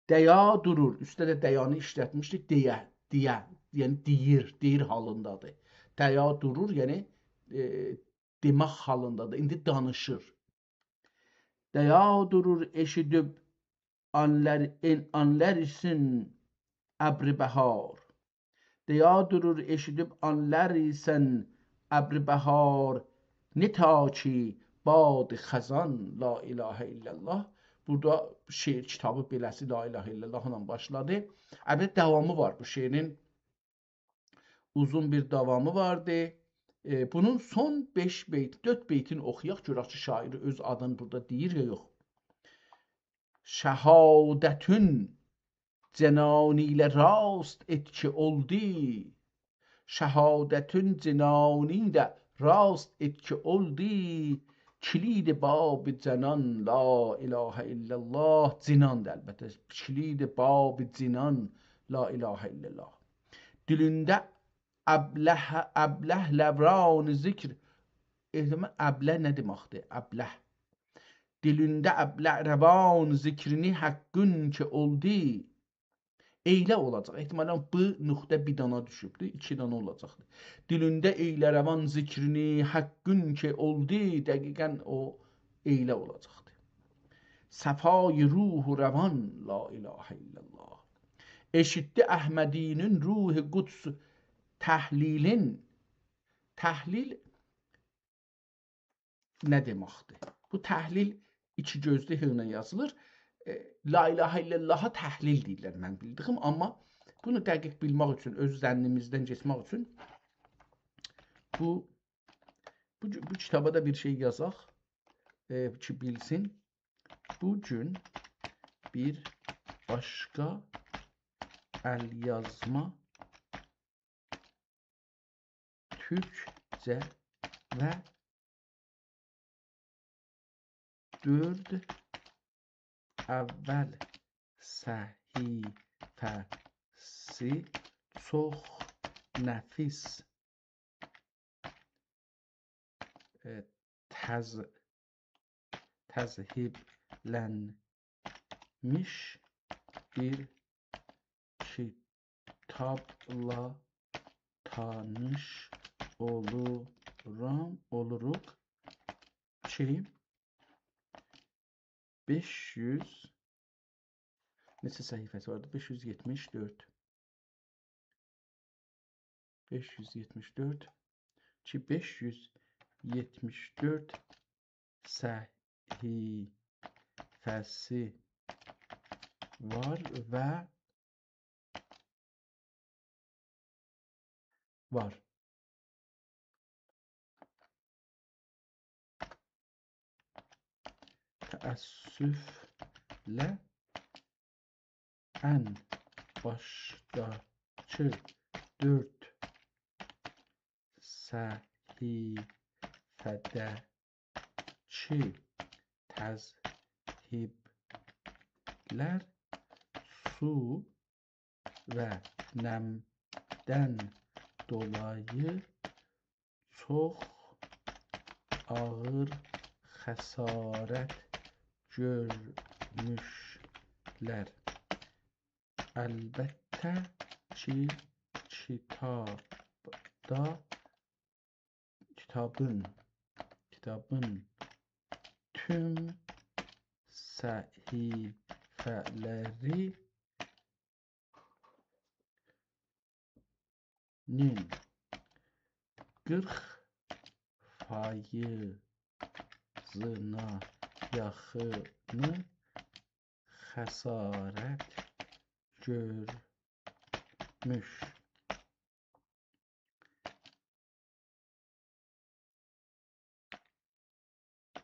دیا دورور. اوسته ده دیانی ایشلتمیشدی. دئیه، دئیه. یعنی دئییر، دئییر حالیندادیر. دیا دورور، یعنی، ائ، دئمک حالیندادیر. ایندی دانیشیر. دیا دورور ائشیدیب آنلار، ان-، آنلار ایسین ابر بهار. دیا دورور ائشیدیب آنلار ایسین ابر بهار، نه تا کی باد خزان لا اله الا الله. بورادا شعر کیتابی بئله‌سی لا اله الا الله ایله باشلادی. البته داوامی وار بو شعرین. اوزون بیر داوامی واردی. ائ، بونون سون بئش بیت، دؤرد بیتینی اوخویاق، گؤرک کی شاعیر اؤز آدینی بورادا دئییر یا یوخ. شهادتون جنانی ایله راست ائت کی اولدو. شهادتون جنانی ایله راست ائت کی اولدو. کلید باب جنان لا اله الا الله. جناندی البته. کلید باب جنان لا اله الا الله. دیلینده ابله، ابله روان ذکر. احتمال ابله نه دئمکدیر؟ ابله. دیلینده ابله روان ذکرینی حقون کی اولدو. ائیله اولاجاق. احتمالاً ب نقطه بیر دانا دوشوبدور، ایکی دانا اولاجاقدیر. دیلینده ائیله روان ذکرینی حقون کی اولدو، دقیقاً او ائیله اولاجاقدیر. صفای روح و روان، لا اله الا الله. ائشیتدی احمدی‌نین روح قدس تهلیلین. تهلیل نه دئمکدیر؟ بو تهلیل ایکی گؤزلو ه ایله یازیلیر. ائ، لا اله الا الله‌ا تهلیل دئییرلر، من بیلدیگیم، آمما بونو دقیق بیلمک اوچون، اؤز ظنیمیزدن کئچمک اوچون بو، بو، بو کیتابا دا بیر شئی یازاق، ائ، کی بیلسین. بو گون بیر باشقا ال‌یازما تورکجه و دؤرد اول صفحه‌سی چوخ نفیس، ائ، تز-، تذهیبلنمیش بیر کیتابلا تانیش اولورام، اولوروق کی، بئش یوز، نئچه صفحه‌سی واردی؟ بئش یوز یئتمیش دؤرد. بئش یوز یئتمیش دؤرد. کی، بئش یوز یئتمیش دؤرد صفحه‌سی وار و وار. تأسفله ان باشداکی دؤرد صفحه‌ده‌کی تذهیبلر سو و نمدن دولایی چوخ آغیر خسارت گؤرموشلر. البته کی، کیتابدا، کیتابین، کیتابین توم صفحه‌لرینین قیرخ فایضینا یاخینی خسارت گؤرموش.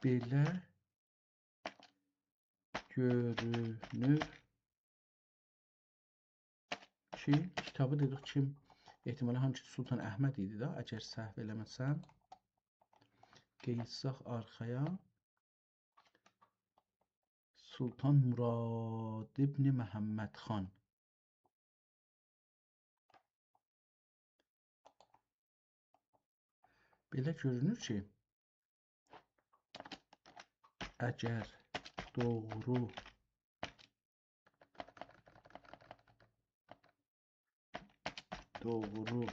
بئله گؤرونور کی، کیتابی دئدیک کی، احتمالاً هانسی سلطان احمد ایدی ده، اگر سهو ائله‌مه‌سم. قئییتساق آرخایا. سلطان مراد ابن محمد خان. بئله گؤرونور کی، اگر دوغرو، دوغرو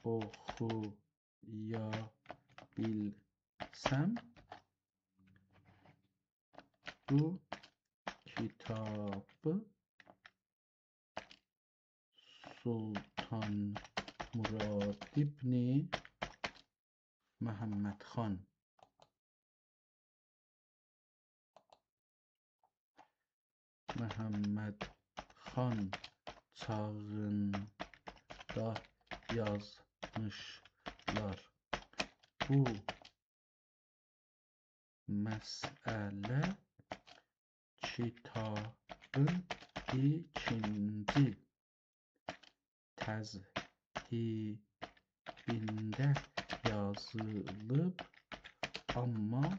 اوخویا بیلسم، بو کیتابی سلطان مراد ابن محمد خان، محمد خان چاغیندا یازمیشلار. بو مسئله کیتابین ایکینجی تذهیبینده یازیلیب، آمما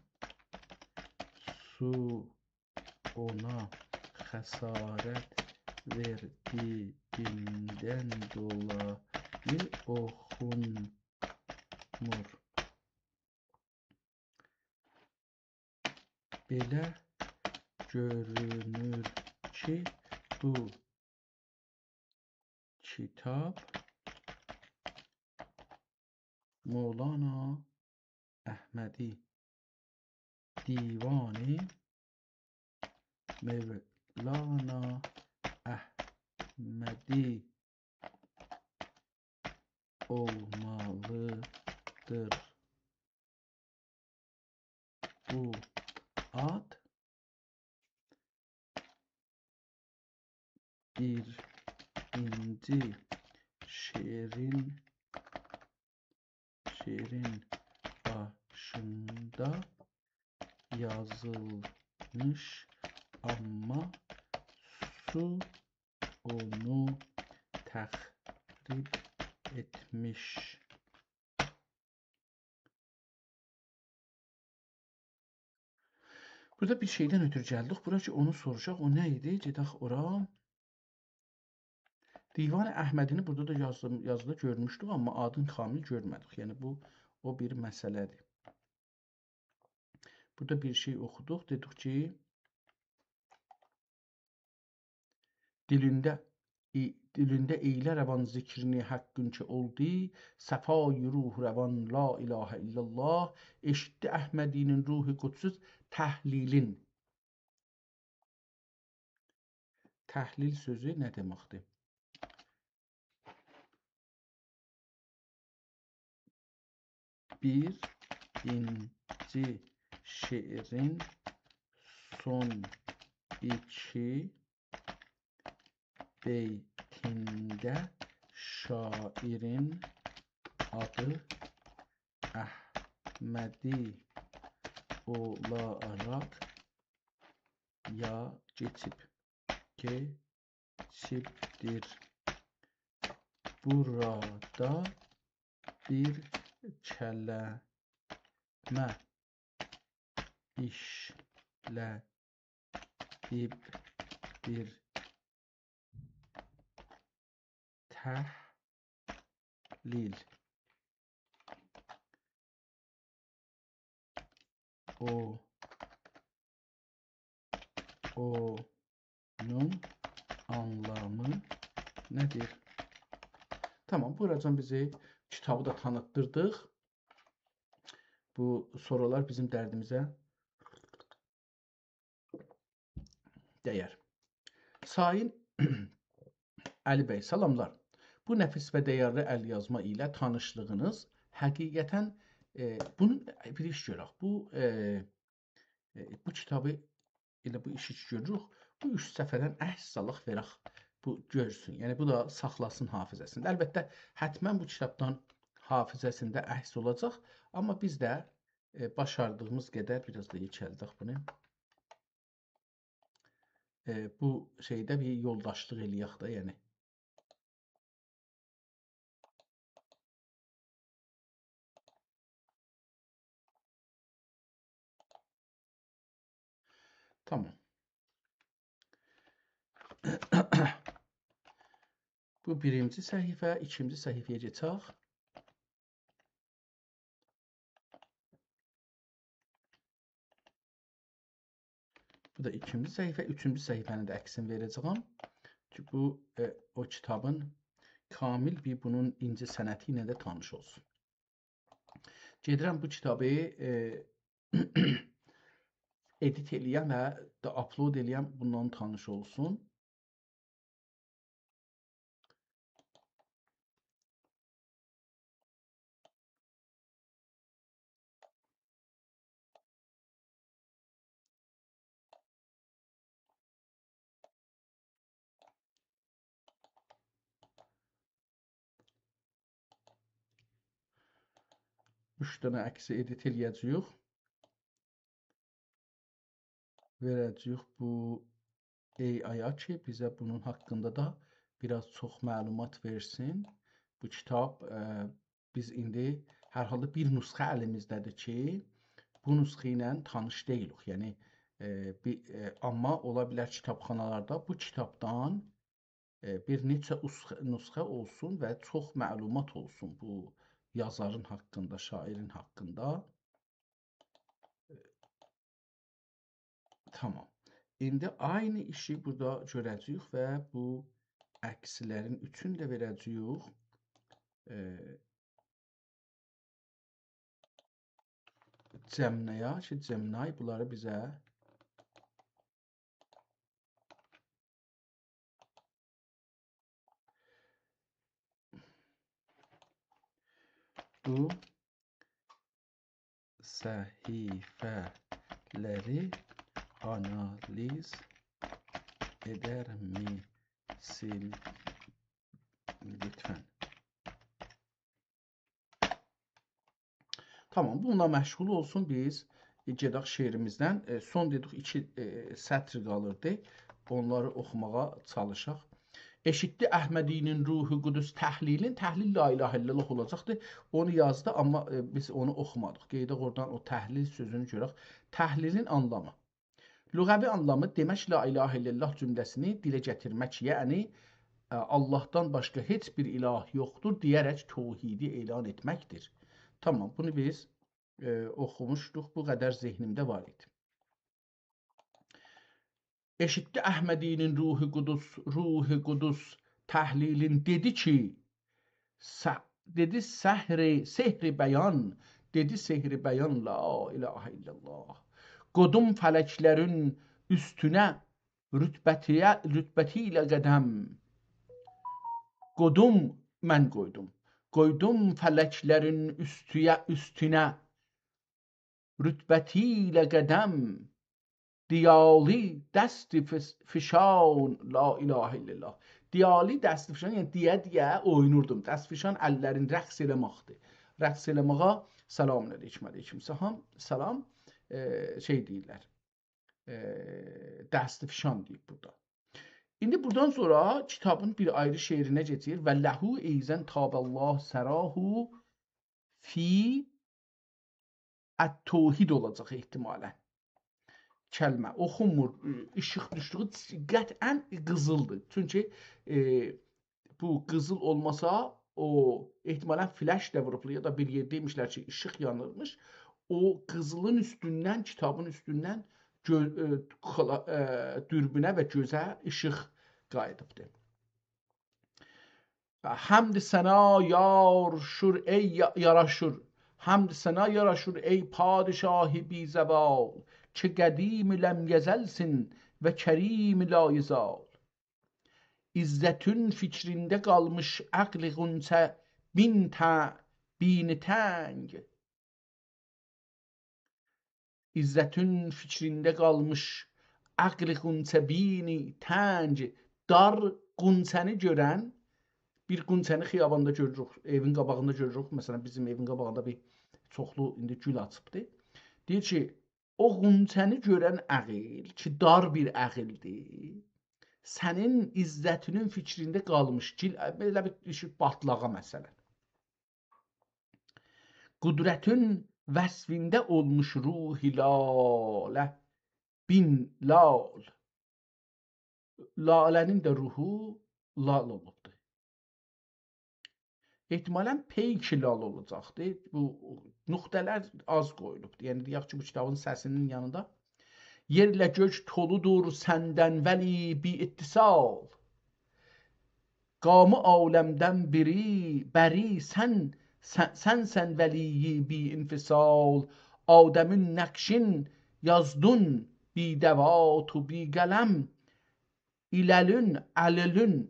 سو اونا خسارت وئردیگیندن دولایی اوخونمور. بئله گؤرونور کی، بو کیتاب مولانا احمدی، دیوان مولانا احمدی اولمالیدیر. بو آد بیرینجی شعرین، شعرین باشیندا یازیلمیش، آمما سو اونو تخریب ائتمیش. بورادا بیر شئیدن اؤتورو گلدیک بورا کی، اونو سوروشاق. او نه ایدی؟ گئدک اورا. دیوان احمدی‌نی بورادا دا یازدیم، یازیدا گؤرموشدوک، آمما آدین کامیل گؤرمه‌دیک. یعنی بو، او بیر مسئله‌دیر. بورادا بیر شئی اوخودوق، دئدیک کی، دیلینده، ای-، دیلینده ائیله روان ذکرینی حقین کی اولدو، صفای روح روان لا اله الا الله، ائشیتدی احمدی‌نین روح قدسوز تهلیلین. تهلیل سؤزو نه دئمکدیر؟ بیرینجی شعرین سون ایکی بیتینده شاعرین آدی احمدی اولاراق یا کئچیب، کئچیبدیر. بورادا بیر کلمه ایشله‌دیبدیر. تهلیل. او، اونون آنلامی نه‌دیر؟ تامام، بوراجان بیزی کیتابی دا تانیتدیردیق. بو سورالار بیزیم دردیمیزه دیر. سایین علی بی، سلاملار. بو نفیس و دیرلی ال‌یازما ایله تانیشلیغینیز حقیقتاً، ائ، بونون بیر ایش گؤرک. بو، ائ، ائ، بو کیتابی ائله بو ایشی کی گؤروروک، بو اوچ صفحه‌دن عکس سالاق وئرک، بو گؤرسون. یعنی بو دا ساخلاسین حافظه‌سینده. البته، حتماً بو کیتابدان حافظه‌سینده عکس اولاجاق. آمما بیز ده، ائ، باشاردیغیمیز قدر بیر آز دا یئکلدک بونو. ائ، بو شئیده بیر یولداشلیق ائله‌یک ده، یعنی. تامام. بو بیرینجی صفحه، ایکینجی صفحه‌یه کئچک. بو دا ایکینجی صفحه، اوچونجو صفحه‌نین ده عکسینی وئره‌جه‌یم کی، بو، ائ، او کیتابین کامیل بیر بونون اینجه صنعتی ایله ده تانیش اولسون. گئدیرم بو کیتابی، ائ، ادیت ائله‌یم و دا آپلود ائله‌یم، بوننان تانیش اولسون. اوچ دنه عکسی ادیت ائله‌یه‌جه‌ییک. وئره‌جه‌ییک بو ای آی-یا کی، بیزه بونون حاقیندا دا بیر آز چوخ معلومات وئرسین. بو کیتاب، ائ، بیز ایندی هر حالدا بیر نسخه الیمیزده‌دیر کی، بو نسخه ایله تانیش دئییلیک. یعنی، ائ، بی-، ائ، آمما اولا بیلر کیتابخانالاردا بو کیتابدان، ائ، بیر نئچه اوسخ-، نسخه اولسون و چوخ معلومات اولسون بو یازارین حاقیندا، شاعیرین حاقیندا. تامام. ایندی عینی ایشی بورادا گؤره‌جه‌ییک و بو عکسلرین اوچونو ده وئره‌جه‌ییک. ائ، Gemini-یا کی، Gemini بونلاری بیزه بو صفحه‌لری آنالیز ائدر میسین لطفاً؟ تامام، بونونلا مشغول اولسون، بیز، ائ، گئدک شعریمیزدن. ائ، سون دئدیک ایکی، ائ، سطر قالیردی. اونلاری اوخوماغا چالیشاق. ائشیتدی احمدی‌نین روح قدس تحلیلین، تحلیل لا اله الا الله اولاجاقدی. اونو یازدی، آمما، ائ، بیز اونو اوخومادیق. گئدک اورادان او تحلیل سؤزونو گؤرک. تحلیلین آنلامی. لغوی آنلامی دئمک لا اله الا الله جمله‌سینی دیله گتیرمک، یعنی، ائ، آللاهدان باشقا هئچ بیر اله یوخدور دئیه‌رک توحیدی اعلان ائتمکدیر. تامام، بونو بیز، ائ، اوخوموشدوق، بو قدر ذهنیمده وار ایدی. ائشیتدی احمدی‌نین روح قدس، روح قدس تحلیلین، دئدی کی، س-، دئدی سحر، سحر بیان، دئدی سحر بیان، لا اله الا الله. قودوم فلکلرین اوستونه، رتبتیه، رتبتی ایله قدم. قودوم، من قویدوم. قویدوم فلکلرین اوستویه، اوستونه، رتبتی ایله قدم، دیالی دست فش-، فشان، لا اله الا الله. دیالی دست فشان، یعنی دئیه-دئیه اوینوردوم. دست فشان اللرین رقص ائله‌مکدیر. رقص ائله‌مه‌یه سلام علیکم، علیکم سلام، سلام، ائ، شئی دئییرلر. ائ، دست فشان دئییب بورادا. ایندی بورادان سونرا کیتابین بیر آیری شعرینه کئچیر. «و له ایضاً طاب الله ثراه فی التوحید» اولاجاق احتمالاً. کلمه اوخونمور، ائ، ایشیق دوشدویو قطعاً قیزیلدیر. چونکی، ائ، بو قیزیل اولماسا، او احتمالاً فلش ده ووروبلار یا دا بیر یئرده دئمیشلر کی، ایشیق یانیرمیش. او قیزیلین اوستوندن، کیتابین اوستوندن گؤ-، ائ، خلا-، ائ، دوربینه و گؤزه ایشیق قاییدیبدیر. حمد ثنا یارشور ای یا-، یاراشور. حمد ثنا یاراشور ای پادشاه بی‌زوال، که قدیم لم یزلسین و کریم لایزال. عزتون فیکرینده قالمیش عقل غنچه بین ته-، بینی تنگ. عزتون فیکرینده قالمیش عقل غنچه بینی تنگ، دار غنچه‌نی گؤرن، بیر غنچه‌نی خیاباندا گؤروروک، ائوین قاباغیندا گؤروروک. مثلاً، بیزیم ائوین قاباغیندا بیر چوخلو ایندی گول آچیبدی. دئییر کی، او غنچه‌نی گؤرن عقل کی، دار بیر عقلدیر، سنین عزتونون فیکرینده قالمیش، گیل-، بئله بیر ایشی باتلاغا، مثلاً. قدرتون وصفینده اولموش روح لاله بین لال. لاله‌نین ده روحو لال اولوبدور. احتمالاً پیک لال اولاجاقدی. بو نقطه‌لر آز قویولوبدور. یعنی، دئیک کی، بو کیتابین سسی‌نین یانیندا. یئرله گؤک تولودور سندن ولی بی‌اتصال. قامی عالمدن بری، بری سن، سن، سنسن ولی بی‌انفصال. آدمین نقشین یازدون بی دوات و بی قلم، عللون، عللون،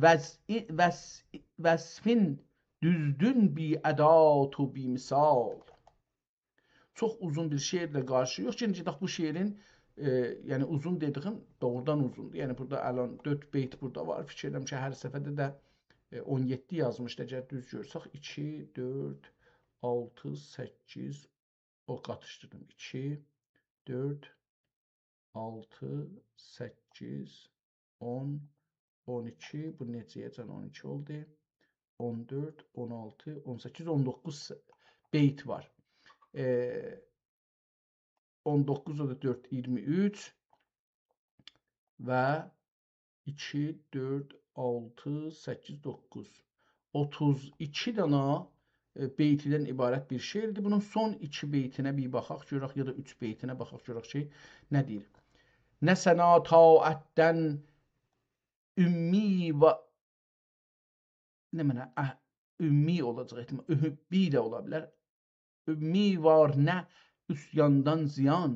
وضع-، وص-، وصفین دوزدون بی ادات و بی مثال. چوخ اوزون بیر شعرله قارشی‌یوخ. یئنه گئدک بو شعرین، ائ، یعنی اوزون دئدیگیم دوغرودان اوزوندور. یعنی بورادا الان دؤرد بیت بورادا وار. فیکیر ائدیرم کی، هر صفحه‌ده ده، ائ، اون یئددی یازمیشدی. اگر دوز گؤرسک، ایکی، دؤرد، آلتی، سککیز، او قاتیشدیردیم. ایکی، دؤرد، آلتی، سککیز، اون، اون ایکی، بو نئچه‌یه‌جن اون ایکی اولدو؟ اون دؤرد، اون آلتی، اون سککیز، اون دوققوز بیت وار. ائ، اون دوققوز، او دا دؤرد، اییرمی اوچ و ایکی، دؤرد، آلتی، سککیز، دوققوز. اوتوز ایکی دانا، ائ، بیتیدن عبارت بیر شعردیر. بونون سون ایکی بیتینه بیر باخاق گؤرک، یا دا اوچ بیتینه باخاق گؤرک کی، نه دئییر. نه سنا طاعتدن امی و، نه منه، اه، امی اولاجاق احتمال، احبی ده اولا بیلر. امی وار نه عصیاندان زیان.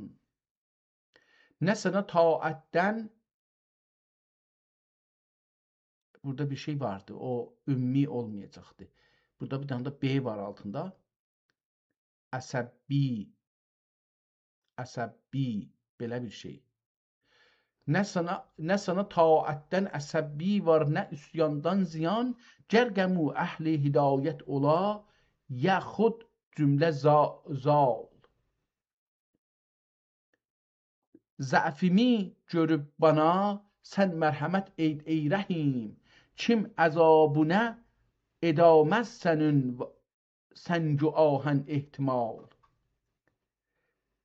نه سنا طاعتدن، بورادا بیر شئی واردی، او امی اولمایاجاقدی. بورادا بیر دنه ده ب وار آلتیندا. عصبی، عصبی، بئله بیر شئی. نه سنا، نه سنا طاعتدن عصبی وار، نه عصیاندان زیان، گر غم و اهل هدایت اولا، یا خود جمله زا-، زال. ضعفیمی گؤروب بانا سن مرحمت ائت، ای رحیم. کیم عذابینا ائده‌مز سنین و-، سنگ و آهن احتمال.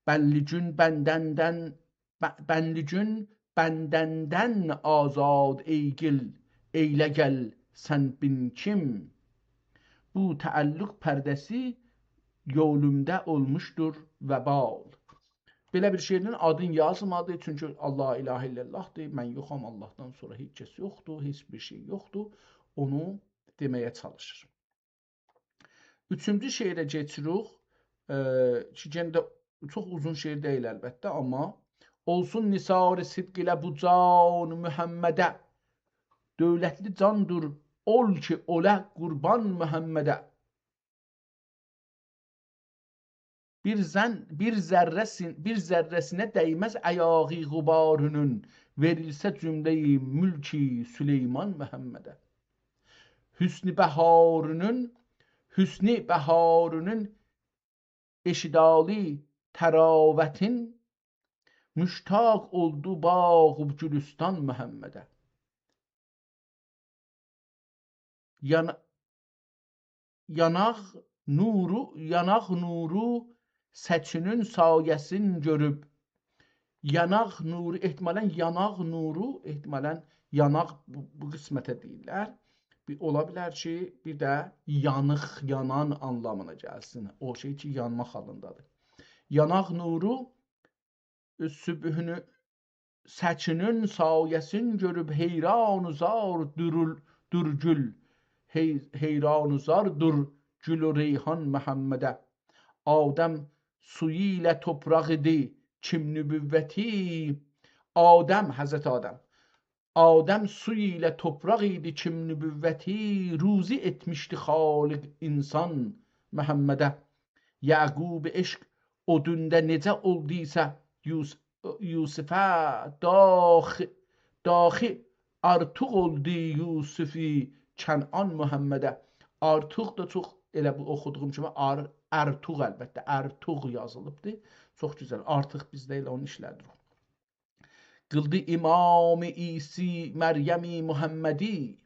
بندگون بندندن، ب-، بندگون بندندن آزاد ای گل، ائیله گل سن بین کیم. بو تعلق پرده‌سی یولومدا اولموشدور وبال. بئله بیر شعرین آدین یازمادی، چونکی لا اله الا الله‌دیر، من یوخام، آللاهدان سونرا هئچ کس یوخدور، هئچ بیر شئی یوخدور، اونو دئمه‌یه چالیشیر. اوچونجو شعره کئچیریک، ائ، کی، یئنه ده چوخ اوزون شعر دئییل البته، آمما: اولسون نثار صدق ایله بو جان محمده، دؤولتلی جاندیر اول کی اولا قوربان محمده. بیر ذن-، بیر ذره‌سین-، بیر ذره‌سینه دَیمز ایاغی غبارینین، وئریلسه جمله‌ی ملک سلیمان محمده. حسن بهارینین، حسن بهارینین ائشیدالی طراوتین، مشتاق اولدو باغ و گلستان محمده. یانا-، یاناق نورو، یاناق نورو ساچینین سایه‌سین گؤروب. یاناق نورو، احتمالاً یاناق نورو، احتمالاً یاناق بو، بو قسمته دئییرلر. بیر، اولا بیلر کی، بیر ده یانیق، یانان آنلامینا گلسین. او شئی کی، یانماق حالیندادیر. یاناق نورو صبحونو، ساچینین سایه‌سین گؤروب حیران و زاردور گل، حی-، حیران و زاردور گل و ریحان محمده. آدم سویو ایله توپراق ایدی کیم نبوتی، آدم، حضرت آدم، آدم سویو ایله توپراق ایدی کیم نبوتی، روزی ائتمیشدی خالق انسان محمده. یعقوب عشق اودوندا نئجه اولدویسا یوس-، یوسفه، داخی، داخی آرتیق اولدو یوسف کنعان محمده. آرتیق دا چوخ، ائله بو اوخودوغوم کیمی آر-، ارتوق، البته، ارتوق یازیلیبدی. چوخ گؤزل. آرتیق بیز ده ائله اونو ایشله‌دیریک. قیلدی امام عیسی مریم محمدی.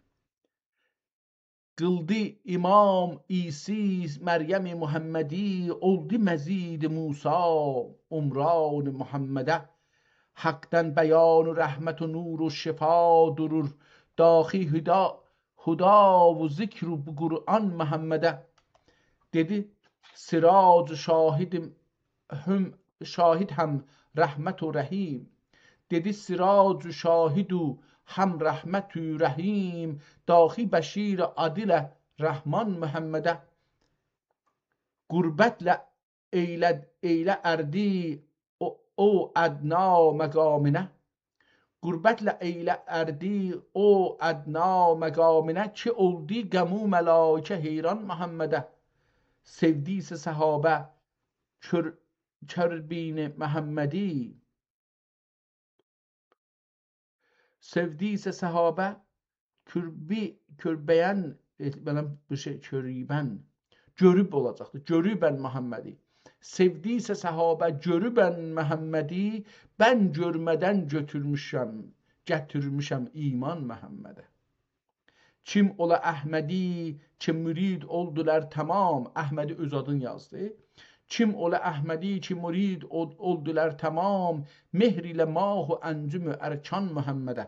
قیلدی امام عیسی مریم محمدی، اولدو مزید موسی عمران محمده. حقدن بیان و رحمت و نور و شفا دورور، داخی هدا، هدا و ذکر و قرآن محمده. دئدی: سراج و شاهد هم، شاهد هم رحمت و رحیم. دئدی: سراج و شاهد و هم رحمت و رحیم، داخی بشیر عادل رحمان محمده. قربتله ائیله، ائیله اردی او، او ادنی مقامینه. غربتله ائیله اردی او ادنی مقامینه، کی اولدو غم و ملائکه حیران محمده. سئودیسه صحابه کور-، کوربین محمدی. سئودیسه صحابه کوربی-، کوربین، ائ، بئله بیر شئی، کوربین. گؤروب اولاجاقدی. گؤروبن محمدی. سئودیسه صحابه گؤروبن محمدی، بن گؤرمه‌دن گؤتورموشم، گتیرمیشم ایمان محمده. کیم اولا احمدی کی مرید اولدولار تمام. احمدی اؤز آدینی یازدی. کیم اولا احمدی کی مرید اول-، اولدولار تمام، مهر ایله ماه و انجم و ارکان محمده.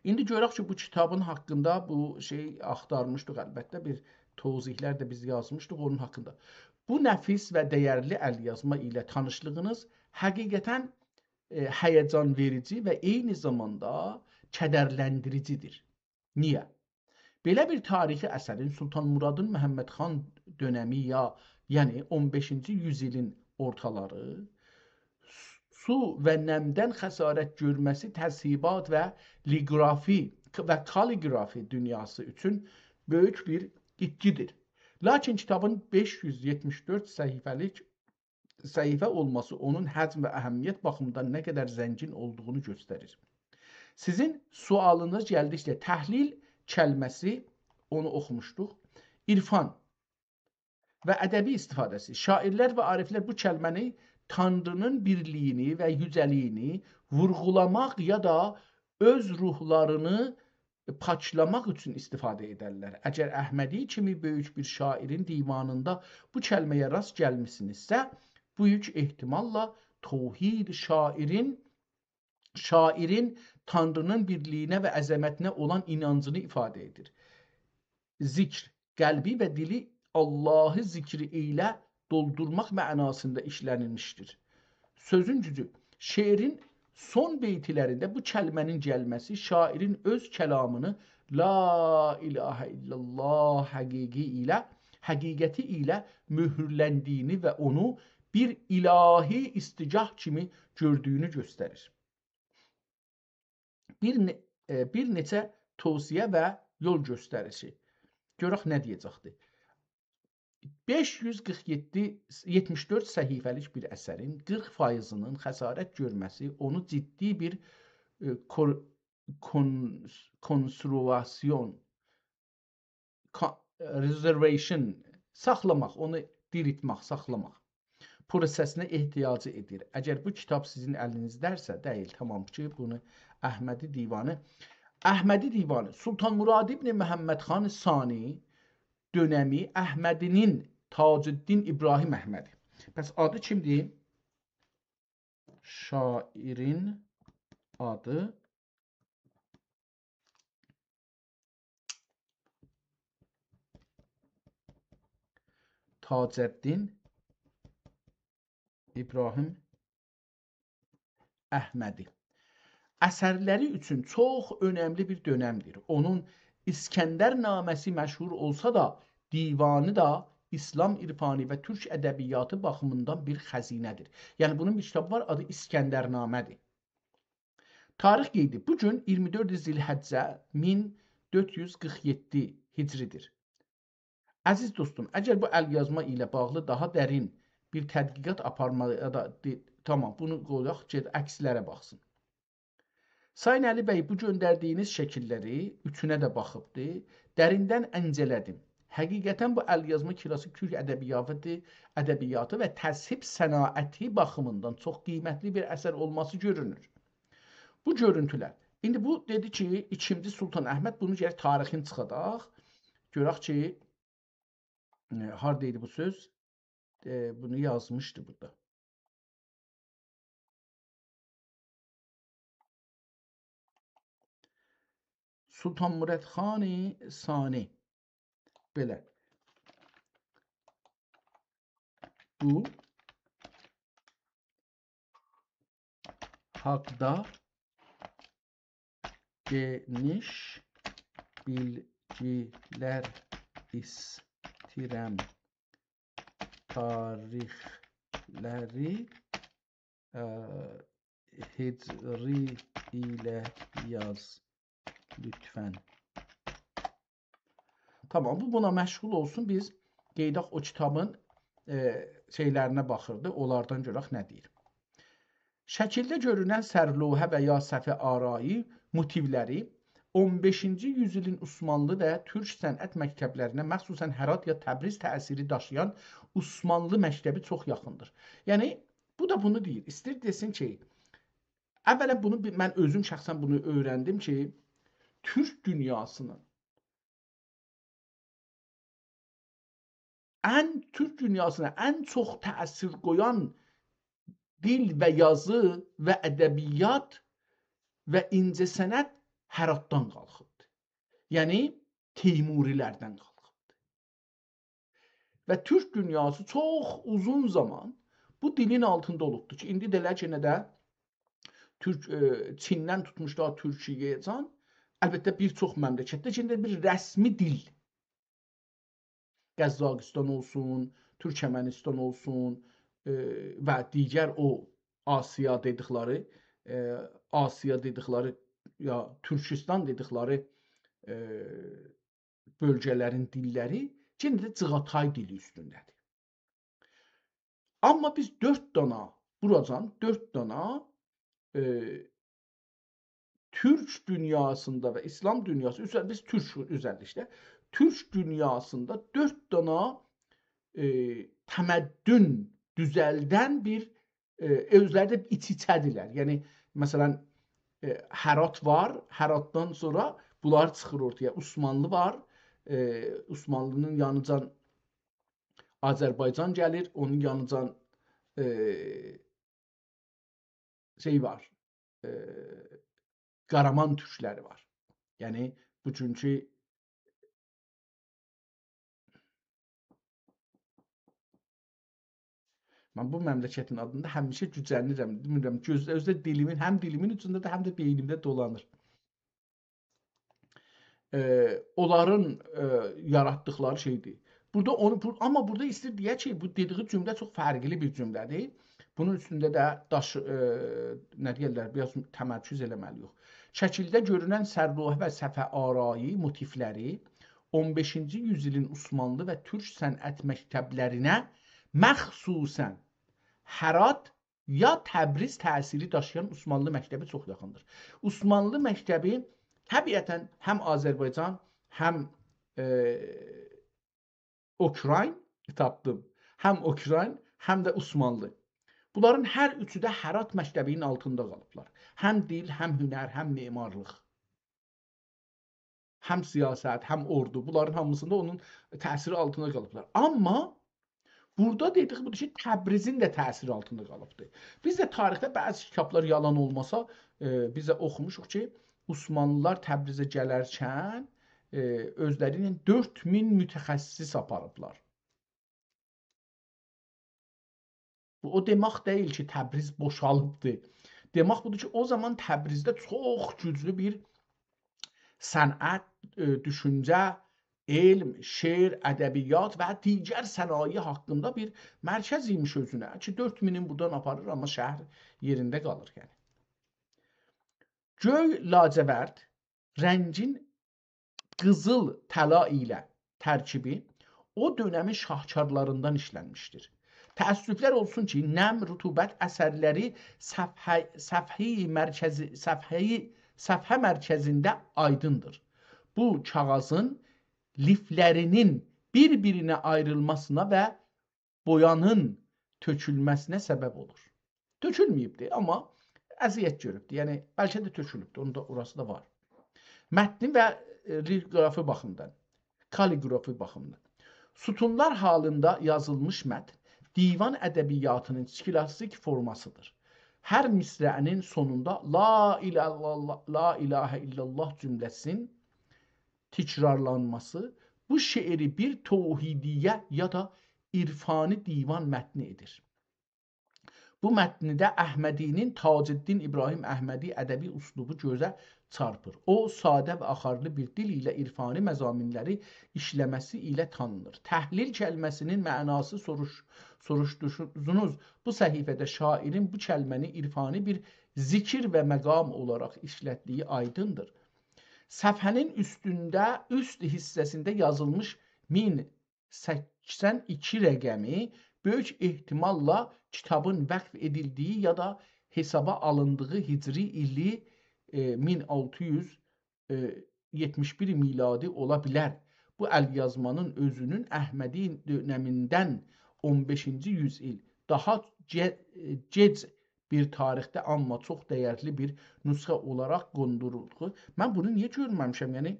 ایندی گؤرک کی بو کیتابین حاقیندا بو شئی آختارمیشدیق، البته بیر توضیحلر ده بیز یازمیشدیق اونون حاقیندا. بو نفیس و دَیَرلی ال‌یازما ایله تانیشلیغینیز حقیقتاً، ائ، هیجان وئریجی و عینی زاماندا کدرلندیریجی‌دیر. نییه؟ بئله بیر تاریخی اثرین سلطان مرادین محمد خان دؤنمی یا، یعنی اون بئشینجی یوزایلین اورتالاری، سو و نمدن خسارت گؤرمه‌سی تصهیبات و لیگرافی و کالیگرافی دونیاسی اوچون بؤیوک بیر ایتکی‌دیر. لاکین کیتابین بئش یوز یئتمیش دؤرد صفحه‌لیک، صفحه اولماسی اونون حجم و اهمیت باخیمیندان نه قدر زنگین اولدوغونو گؤستریر. سیزین سؤالینیز گلدیکجه تحلیل کلمه‌سی، اونو اوخوموشدوق. عرفان و ادبی استفاده‌سی. شاعرلر و عارفلر بو کلمه‌نی تانرینین بیرلیگینی و یوجه‌لیگینی وورغولاماق یا دا اؤز روحلارینی پاکلاماق اوچون استفاده ائدرلر. اگر احمدی کیمی بؤیوک بیر شاعرین دیوانیندا بو کلمه‌یه راست گلمیسینیزسه، بؤیوک احتماللا توحید شاعرین، شاعرین تانرینین بیرلیگینه و عظمتینه اولان اینانجینی ایفاده ائدیر. ذکر، قلبی و دیلی آللاهی ذکر ایله دولدورماق معناسیندا ایشله‌نیلمیشدیر. سؤزون گوجو. شعرین سون بیتلرینده بو کلمه‌نین گلمه‌سی شاعرین اؤز کلامینی «لا اله الا الله» حقیقی ایله، حقیقتی ایله مؤهورلندیگینی و اونو بیر الهی ایستیگاه کیمی گؤردویونو گؤستریر. بیر نئ-، ائ، بیر نئچه توصیه و یول گؤستریشی. گؤرک نه دئیه‌جکدی. بئش یوز قیرخ یئددی، یئتمیش دؤرد صفحه‌لیک بیر اثرین قیرخ فایضینین خسارت گؤرمه‌سی اونو جدی بیر، ائ، کور-، کون-، کنسرواسیون کا-، reservation، ساخلاماق، اونو دیریلتمک، ساخلاماق پروسه‌سینه احتیاجی ائدیر. اگر بو کیتاب سیزین الینیزده‌دیرسه، دئییل، تامام کی، بونو احمدی دیوانی، احمدی دیوانی، سلطان مراد ابن محمد خان ثانی دؤنمی احمدی‌نین، تاج‌الدین ابراهیم احمدی. پس آدی کیمدیر؟ شاعرین آدی تاج‌الدین ابراهیم احمدی. اثرلری اوچون چوخ اؤنملی بیر دؤنمدیر. اونون اسکندرنامه‌سی مشهور اولسا دا، دیوانی دا اسلام عرفانی و تورک ادبیاتی باخیمیندان بیر خزینه‌دیر. یعنی بونون بیر کیتابی وار، آدی اسکندرنامه‌دیر. تاریخ قئیدی. بو گون اییرمی دؤرد ذوالحجه مین دؤرد یوز قیرخ یئددی هجری‌دیر. عزیز دوستوم، اگر بو ال‌یازما ایله باغلی داها درین بیر تحقیقات آپارماغا دا، دئ-، تامام، بونو قویاق، گئت عکسلره باخسین. سایین علی بی، بو گؤندردیگینیز شکیللری، اوچونه ده باخیبدی، دریندن انجله‌دیم. حقیقتاً بو ال‌یازما کلاسیک تورک ادبیاتی، ادبیاتی و تذهیب صنعتی باخیمیندان چوخ قیمتلی بیر اثر اولماسی گؤرونور. بو گؤرونتولر. ایندی بو دئدی کی، ایکینجی سلطان احمد، بونو گرک تاریخینی چیخاداق. گؤرک کی، ائ، هاردا ایدی بو سؤز؟ ائ، بونو یازمیشدی بورادا. سلطان مراد خان ثانی. بئله. بو حاقدا گئنیش بیلگیلر ایستیرم. تاریخلری اه، هجری ایله یاز، لطفاً. تامام، بو بونا مشغول اولسون. بیز گئدک او کیتابین، ائ، شئیلرینه باخیردی، اونلاردان گؤرک نه دئییر. شکیلده گؤرونن سرلوحه و یا صفحه آرایی موتیولری اون بئشینجی یوزایلین عثمانلی و تورک صنعت مکتبلرینه، مخصوصاً هرات یا تبریز تأثیری داشییان عثمانلی مکتبی چوخ یاخیندیر. یعنی، بو دا بونو دئییر. ایسته‌ییر دئسین کی، اولاً بونو بی-، من اؤزوم شخصاً بونو اؤیرندیم کی، تورک دونیاسینین ان، تورک دونیاسینا ان چوخ تأثیر قویان دیل و یازی و ادبیات و اینجه‌صنعت هراتدان قالخیبدی. یعنی، تیموری‌لردن قالخیبدی. و تورک دونیاسی چوخ اوزون زامان بو دیلین آلتیندا اولوبدور کی، ایندی ده ائله یئنه ده تورک، ائ، چیندن توتموش دا تورکیه‌یه‌جان، البته، بیر چوخ مملکتده یئنه ده بیر رسمی دیل. قزاقیستان اولسون، تورکمنیستان اولسون، ائ، و دیگر او آسیا دئدیکلری، ائ، آسیا دئدیکلری، یا تورکیستان دئدیکلری، ائ، بؤلگه‌لرین دیللری یئنه ده جیغاتای دیلی اوستونده‌دیر. آمما بیز دؤرد دانا، بوراجان دؤرد دانا، ائ، تورک دونیاسیندا و ایسلام دونیاسی، اؤزل-، بیز تورک اؤزللیکله، تورک دونیاسیندا دؤرد دانا، ائ، تمدن دوزلدن بیر، ائ، اؤزلری ده ایچ-ایچه‌دیرلر. یعنی، مثلاً، ائ، هرات وار، هراتدان سونرا بونلار چیخیر اورتایا. عثمانلی وار، ائ، عثمانلی‌نین یانیجان آذربایجان گلیر، اونون یانیجان، ائ، شئی وار، ائ، قارامانلی تورکلری وار. یعنی، بوگونکو، من بو مملکتین آدیندا همیشه گوجنیرم. بیلمیرم، گؤز-، اؤزو ده دیلیمین، هم دیلیمین اوجوندا دا، هم ده بئینیمده دولانیر. ائ، اونلارین، ائ، یاراتدیقلاری شئیدیر. بورادا اونو، بو-، آمما بورادا ایسته‌ییر دئیه کی، بو دئدیگی جمله چوخ فرقلی بیر جمله‌دیر. بونون اوستونده ده داش-، ائ، نه دئیرلر، بیر آز تمرکز ائله‌مه‌لی‌ییک. شکیلده گؤرونن سرلوحه و صفحه آرایی موتیولری اون بئشینجی یوزایلین عثمانلی و تورک صنعت مکتبلرینه، مخصوصاً هرات یا تبریز تأثیری داشییان عثمانلی مکتبی چوخ یاخیندیر. عثمانلی مکتبی طبیعتاً هم آذربایجان، هم، ائ، اوکراین، تاپدیم، هم اوکراین، هم ده عثمانلی. بونلارین هر اوچو ده هرات مکتبی‌نین آلتیندا قالیبلار. هم دیل، هم هنر، هم معمارلیق، هم سیاست، هم اوردو، بونلارین هامیسیندا اونون تأثیری آلتیندا قالیبلار. آمما بورادا دئدیک بودور کی، تبریزین ده تأثیری آلتیندا قالیبدیر. بیز ده تاریخده بعضی کیتابلار یالان اولماسا، ائ، بیز ده اوخوموشوق کی، عثمانلیلار تبریزه گلرکن، ائ، اؤزلری ایله دؤرد مین متخصص آپاریبلار. بو او دئمک دئییل کی، تبریز بوشالیبدی. دئمک بودور کی، او زامان تبریزده چوخ گوجلو بیر صنعت، ائ، دوشونجه، علم، شعر، ادبیات و دیگر صنایع حاقیندا بیر مرکز ایمیش اؤزونه کی، دؤرد مینین بورادان آپاریر، آمما شهر یئرینده قالیر، یعنی. گؤی لاجورد رنگین قیزیل طلا ایله ترکیبی او دؤنمین شاهکارلاریندان ایشلنمیشدیر. تأسفلر اولسون کی، نم، رطوبت اثرلری صفحه، صفحه‌ی مرکزی، صفحه‌ی، صفحه مرکزینده آیدیندیر. بو کاغیذین لیفلرینین بیر-بیرینه آیریلماسینا و بویانین تؤکولمه‌سینه سبب اولور. تؤکولمه‌ییبدی، آمما اذیت گؤروبدو. یعنی، بلکه ده تؤکولوبدو، اوندا، اوراسی دا وار. متنی و، ائ، ریلگرافی باخیمیندان، کالیگرافی باخیمیندان. ستونلار حالیندا یازیلمیش متن دیوان ادبیاتینین کلاسیک فورماسیدیر. هر مصرعینین سونوندا «لا اله الا الله، لا اله الا الله» جمله‌سین تکرارلانماسی بو شعری بیر توحیدیه یا دا عرفانی دیوان متنی ائدیر. بو متنده احمدی‌نین، تاج‌الدین ابراهیم احمدی، ادبی اسلوبو گؤزه چارپیر. او، ساده و آخارلی بیر دیل ایله عرفانی مضامین‌لری ایشله‌مه‌سی ایله تانینیر. تحلیل کلمه‌سی‌نین معناسی سوروش-، سوروشدوشونوز بو صفحه‌ده شاعرین بو کلمه‌نی عرفانی بیر ذکر و مقام اولاراق ایشلتدیگی آیدیندیر. صفحه‌نین اوستونده، اوست حیصه‌سینده یازیلمیش مین سکسن ایکی رقمی بؤیوک احتماللا کیتابین وقف ائدیلدیگی یا دا حسابا آلیندیغی هجری ایلی، ائ، مین آلتی یوز یئتمیش بیر میلادی اولا بیلر. بو ال‌یازمانین اؤزونون احمدی دؤنمیندن اون بئشینجی یوز ایل داها گئ-، گئج بیر تاریخده، آمما چوخ دَیرلی بیر نسخه اولاراق قوندورولدو. من بونو نییه گؤرمه‌میشم؟ یعنی،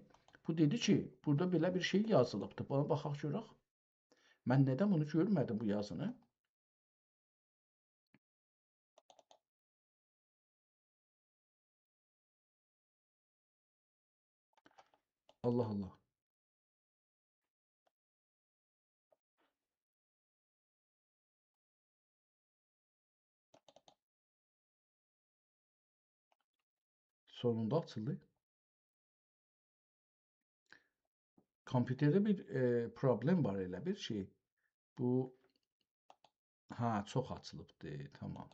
بو دئدی کی، بورادا بئله بیر شئی یازیلیبدی. بونا باخاق گؤرک. من ندن بونو گؤرمه‌دیم، بو یازینی؟ الله الله. سونوندا آچیلدی. کامپیوترده بیر، ائ، پروبلئم وار ائله بیر شئی. بو، هه، چوخ آچیلیبدی، تامام.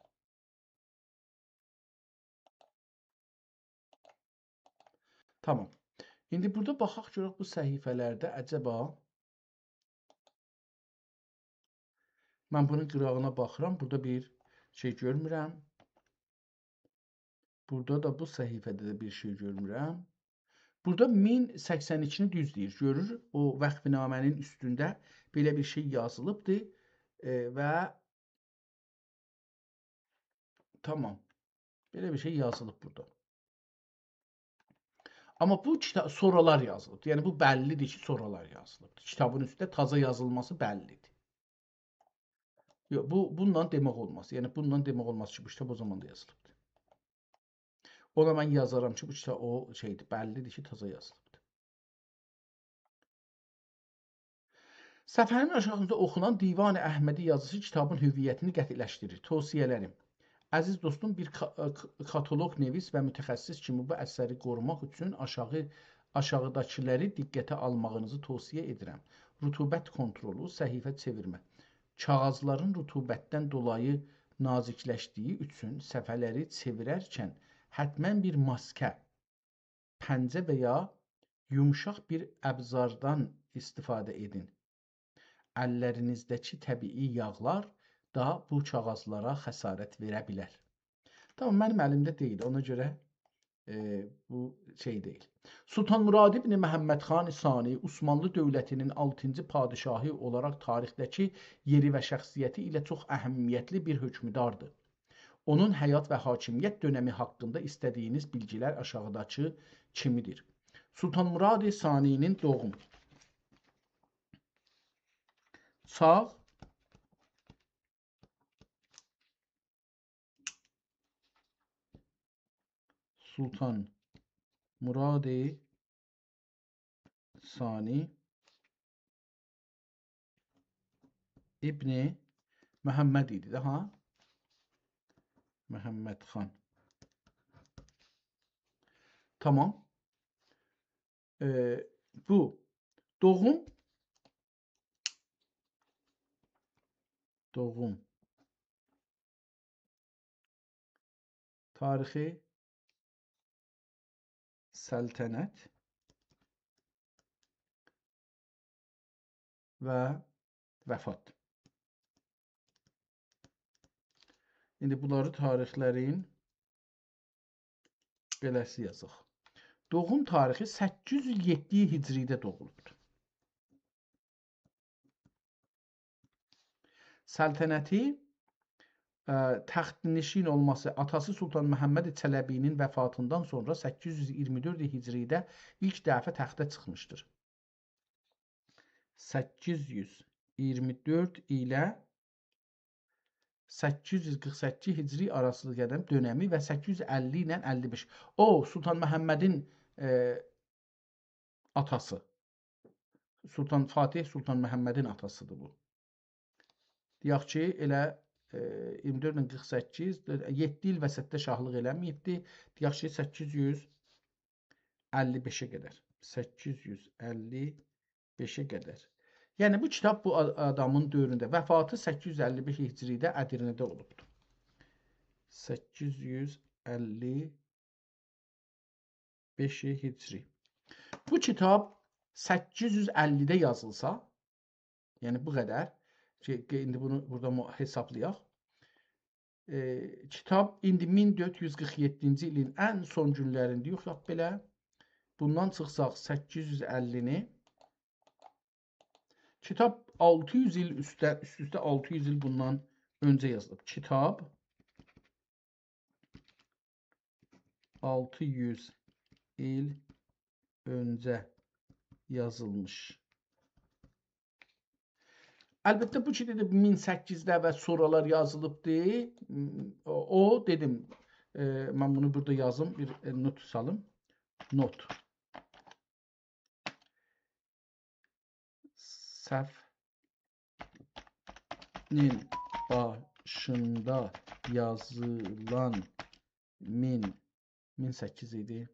تامام. ایندی بورادا باخاق گؤرک بو صفحه‌لرده عجبا من بونون قیراغینا باخیرام، بورادا بیر شئی گؤرمورم. بورادا دا بو صفحه‌ده ده بیر شئی گؤرمورم. بورادا مین سکسن ایکینی دوز دئییر. گؤرور، او وقف‌نامه‌نین اوستونده بئله بیر شئی یازیلیبدی. ائ، و تامام. بئله بیر شئی یازیلیب بورادا. آمما بو کیتا-، سونرالار یازیلیبدیر. یعنی، بو بللی‌دیر کی، سونرالار یازیلیبدیر. کیتابین اوستونده تازا یازیلماسی بللی‌دیر. یوخ، بو، بونونلا دئمک اولماز. یعنی، بونونلا دئمک اولماز کی، بو کیتاب او زامان دا یازیلیبدیر. اونا من یازارام کی، بو کیتاب او شئی‌دیر، بللی‌دیر کی، تازا یازیلیبدیر. صفحه‌نین آشاغیسیندا اوخونان دیوان احمدی یازیسی کیتابین هویتینی قطعی‌لشدیریر. توصیه‌لریم. عزیز دوستوم، بیر کا-، ک-، کاتالوگ‌نویس و متخصص کیمی بو اثری قوروماق اوچون آشاغی، آشاغیداکیلاری دقته آلماغینیزی توصیه ائدیرم. رطوبت کنترلو، صفحه چئویرمه. کاغیذلارین رطوبتدن دولایی نازیکلشدیگی اوچون صفحه‌لری چئویررکن حتماً بیر ماسکه، پنجه و یا یومشاق بیر ابزاردان استفاده ائدین. اللرینیزده‌کی طبیعی یاغلار دا بو کاغیذلارا خسارت وئره بیلر. تامام، منیم الیمده دئییل، اونا گؤره، ائ، بو شئی دئییل. سلطان مراد ابن محمد خان ثانی عثمانلی دؤولتی‌نین آلتینجی پادشاهی اولاراق تاریخده‌کی یئری و شخصیتی ایله چوخ اهمیتلی بیر حکمداردیر. اونون حیات و حاکمیت دؤنمی حاقیندا ایسته‌دیگینیز بیلگیلر آشاغیداکی کیمی‌دیر. سلطان مراد ثانی‌نین دوغوم. چاغ، سلطان مراد ثانی ابن محمد ایدی ده، ها؟ محمد خان. تامام. ائ، بو دوغوم، دوغوم تاریخی سلطنت و وفات. ایندی بونلاری تاریخلرین بئله‌سی یازاق. دوغوم تاریخی سککیز یوز یئددی هجری‌ده دوغولوبدور. سلطنتی، ائ، تخت‌نشین اولماسی آتاسی سلطان محمد چلبی‌نین وفاتیندان سونرا سککیز یوز اییرمی دؤرد هجری‌ده ایلک دفعه تخته چیخمیشدیر. سککیز یوز اییرمی دؤرد ایله سککیز یوز قیرخ سککیز هجری آراسی قدم دؤنمی و سککیز یوز اللی ایله اللی بئش. او، سلطان محمدین، ائ، آتاسی. سلطان فاتح، سلطان محمدین آتاسیدیر بو. دئیک کی، ائله، ائ، اییرمی دؤرد ایله قیرخ سککیز، یئددی ایل وسطده شاهلیق ائله‌مه‌ییبدی. دئیک کی، سککیز یوز اللی بئشه قدر. سککیز یوز اللی بئشه قدر. یعنی، بو کیتاب بو آ-، آدامین دؤورونده، وفاتی سککیز یوز اللی بئش هجریده ادیرنه‌ده اولوبدور. سککیز یوز اللی بئش هجری. بو کیتاب سککیز یوز اللیده یازیلسا، یعنی بو قدر، کی، ایندی بونو بورادا مو-، حسابلایاق. ائ، کیتاب ایندی مین دؤرد یوز قیرخ یئددینجی ایلین ان سون گونلرینده، یوخ، یوخ، بئله. بوندان چیخساق سککیز یوز اللینی، کیتاب آلتی یوز ایل اوسته، اوست-اوسته آلتی یوز ایل بوندان اؤنجه یازیلیب. کیتاب آلتی یوز ایل اؤنجه یازیلمیش. البته، بو کی، دئدیم، مین سککیزده و سونرالار یازیلیبدی. او، او، دئدیم، ائ، من بونو بورادا یازیم، بیر، ائ، نوت سالیم. نوت. صفحه‌نین باشیندا یازیلان مین، مین سککیز ایدی.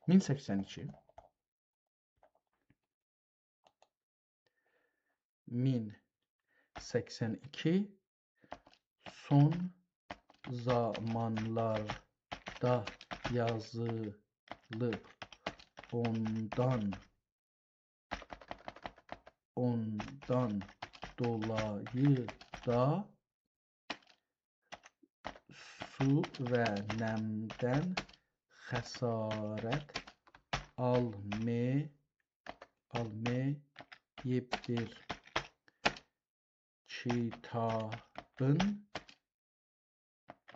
مین سکسن ایکی. مین سکسن ایکی سون زامانلاردا یازیلیب. اوندان، اوندان دولایی دا سو و نمدن خسارت آلمه-، آلماییبدیر. کیتابین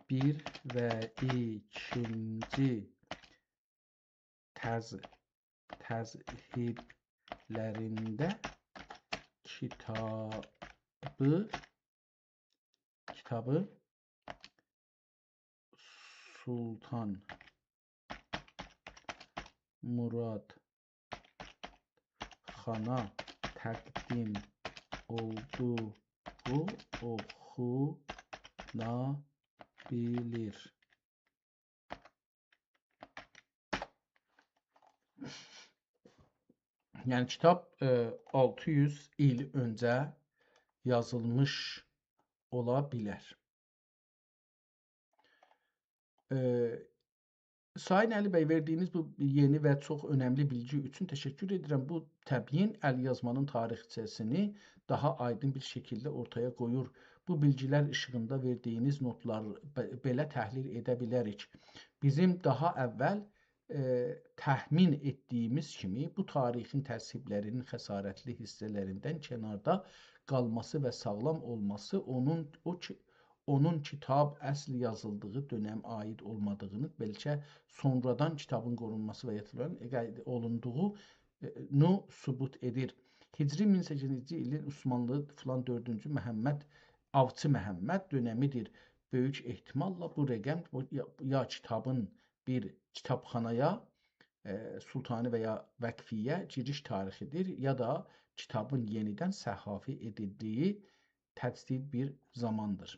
بیر و ایکینجی تذ-، تذهیبلرینده کیتابی، کیتابی سلطان مراد خانا تقدیم اولدوغو اوخونا بیلیر. یعنی کیتاب، ائ، آلتی یوز ایل اؤنجه یازیلمیش اولا بیلر. ائ، سایین علی بی، وئردیگینیز بو یئنی و چوخ اؤنملی بیلگی اوچون تشکر ائدیرم. بو تبیین ال‌یازمانین تاریخچه‌سینی داها آیدین بیر شکیلده اورتایا قویور. بو بیلگیلر ایشیغیندا وئردیگینیز نوتلاری بئ-، بئله تحلیل ائده بیلریک. بیزیم داها اول، ائ، تخمین ائتدیگیمیز کیمی، بو تاریخین تذهیبلرینین خسارتلی حیصه‌لریندن کناردا قالماسی و ساغلام اولماسی اونون، او کی-، اونون کیتاب اصل یازیلدیغی دؤنم عایید اولمادیغینی، بلکه سونرادان کیتابین قورونماسی و یاتیران، ائ، قاید-، اولوندوغونو ثبوت ائدیر. هجری مین سککیزینجی ایلین عثمانلی فلان دؤردونجو محمد، آوچی محمد دؤنمیدیر. بؤیوک احتماللا بو رقم بو یا، یا کیتابین بیر کیتابخانایا، ائ، سلطانی و یا وقفی‌یه گیریش تاریخیدیر، یا دا کیتابین یئنیدن صحافی ائدیلدیگی تجدید بیر زاماندیر.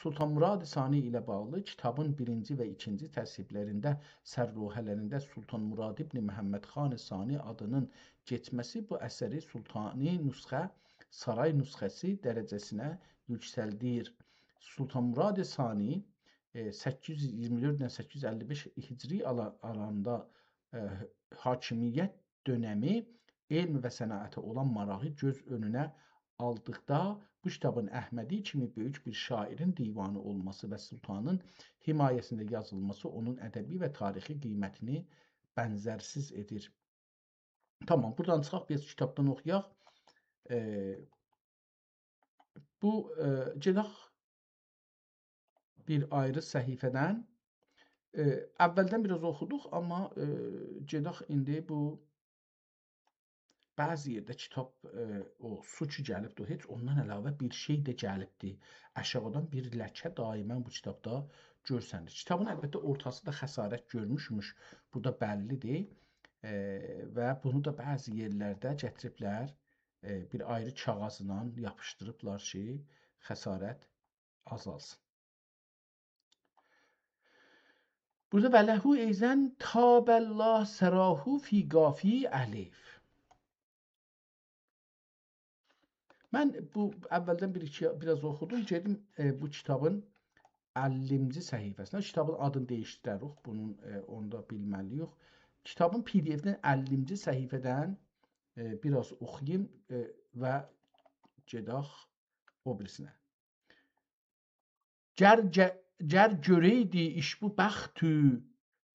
سلطان مراد ثانی ایله باغلی کیتابین بیرینجی و ایکینجی تذهیبلرینده، سرلوحه‌لرینده سلطان مراد ابن محمد خان ثانی آدینین کئچمه‌سی بو اثری سلطانی نسخه، سارای نسخه‌سی درجه‌سینه یوکسلدیر. سلطان مراد ثانی، ائ، سککیز یوز اییرمی دؤرد ایله سککیز یوز اللی بئش هجری آلا-، آراندا، ائ، حاکمیت دؤنمی علم و صنعته اولان ماراغی گؤز اؤنونه آلدیقدا، بو کیتابین احمدی کیمی بؤیوک بیر شاعرین دیوانی اولماسی و سلطانین حمایه‌سینده یازیلماسی اونون ادبی و تاریخی قیمتینی بنزرسیز ائدیر. تامام، بورادان چیخاق، بیر کیتابدان اوخویاق. ائ، بو، ائ، گئدک بیر آیری صفحه‌دن. ائ، اولدن بیر آز اوخودوق، آمما، ائ، گئدک ایندی بو بعضی یئرده کیتاب، ائ، او سو کی گلیبدی، هئچ اوندان علاوه بیر شئی ده گلیبدی. آشاغیدان بیر لکه دائما بو کیتابدا گؤرسنیر. کیتابین البته اورتاسیندا خسارت گؤرموشموش، بورادا بللی‌دیر. ائ، و بونو دا بعضی یئرلرده گتیریبلر، ائ، بیر آیری کاغیذلا یاپیشدیریبلار کی، خسارت آزالسین. بورادا «و له ایضا طاب الله ثراه فی قافیه الیف». من بو اولدن بیر ایکی، بیر آز اوخودوم، گئدیم، ائ، بو کیتابین اللیمجی صفحه‌سینه، کیتابین آدینی دییشدیرریک، بونون، ائ، اونو دا بیلمه‌لی‌ییک. کیتابین پی دی اف‌دن اللیمجی صفحه‌دن، ائ، بیر آز اوخویوم، ائ، و گئدک او بیریسینه. «گر، گر، گر گؤرئیدی ایش بو بخت و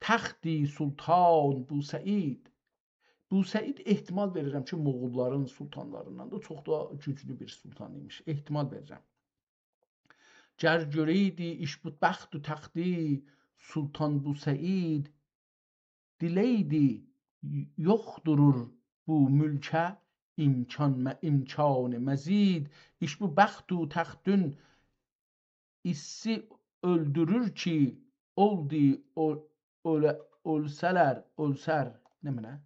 تخت سلطان بوسعید». بوسعید احتمال وئریرم کی، مغول‌لارین سلطان‌لاریندان دا چوخ دا گوجلو بیر سلطان ایمیش. احتمال وئریرم. «گر گؤرئیدی ایش بو بخت و تخت سلطان بوسعید، دیلئیدی یوخدورور بو ملکه امکان م-، امکان مزید. ایش بو بخت و تختون ایسسی اؤلدورور کی، اولدو اؤ-، اؤله-، اؤلسه‌لر، اؤلسر»، نمنه؟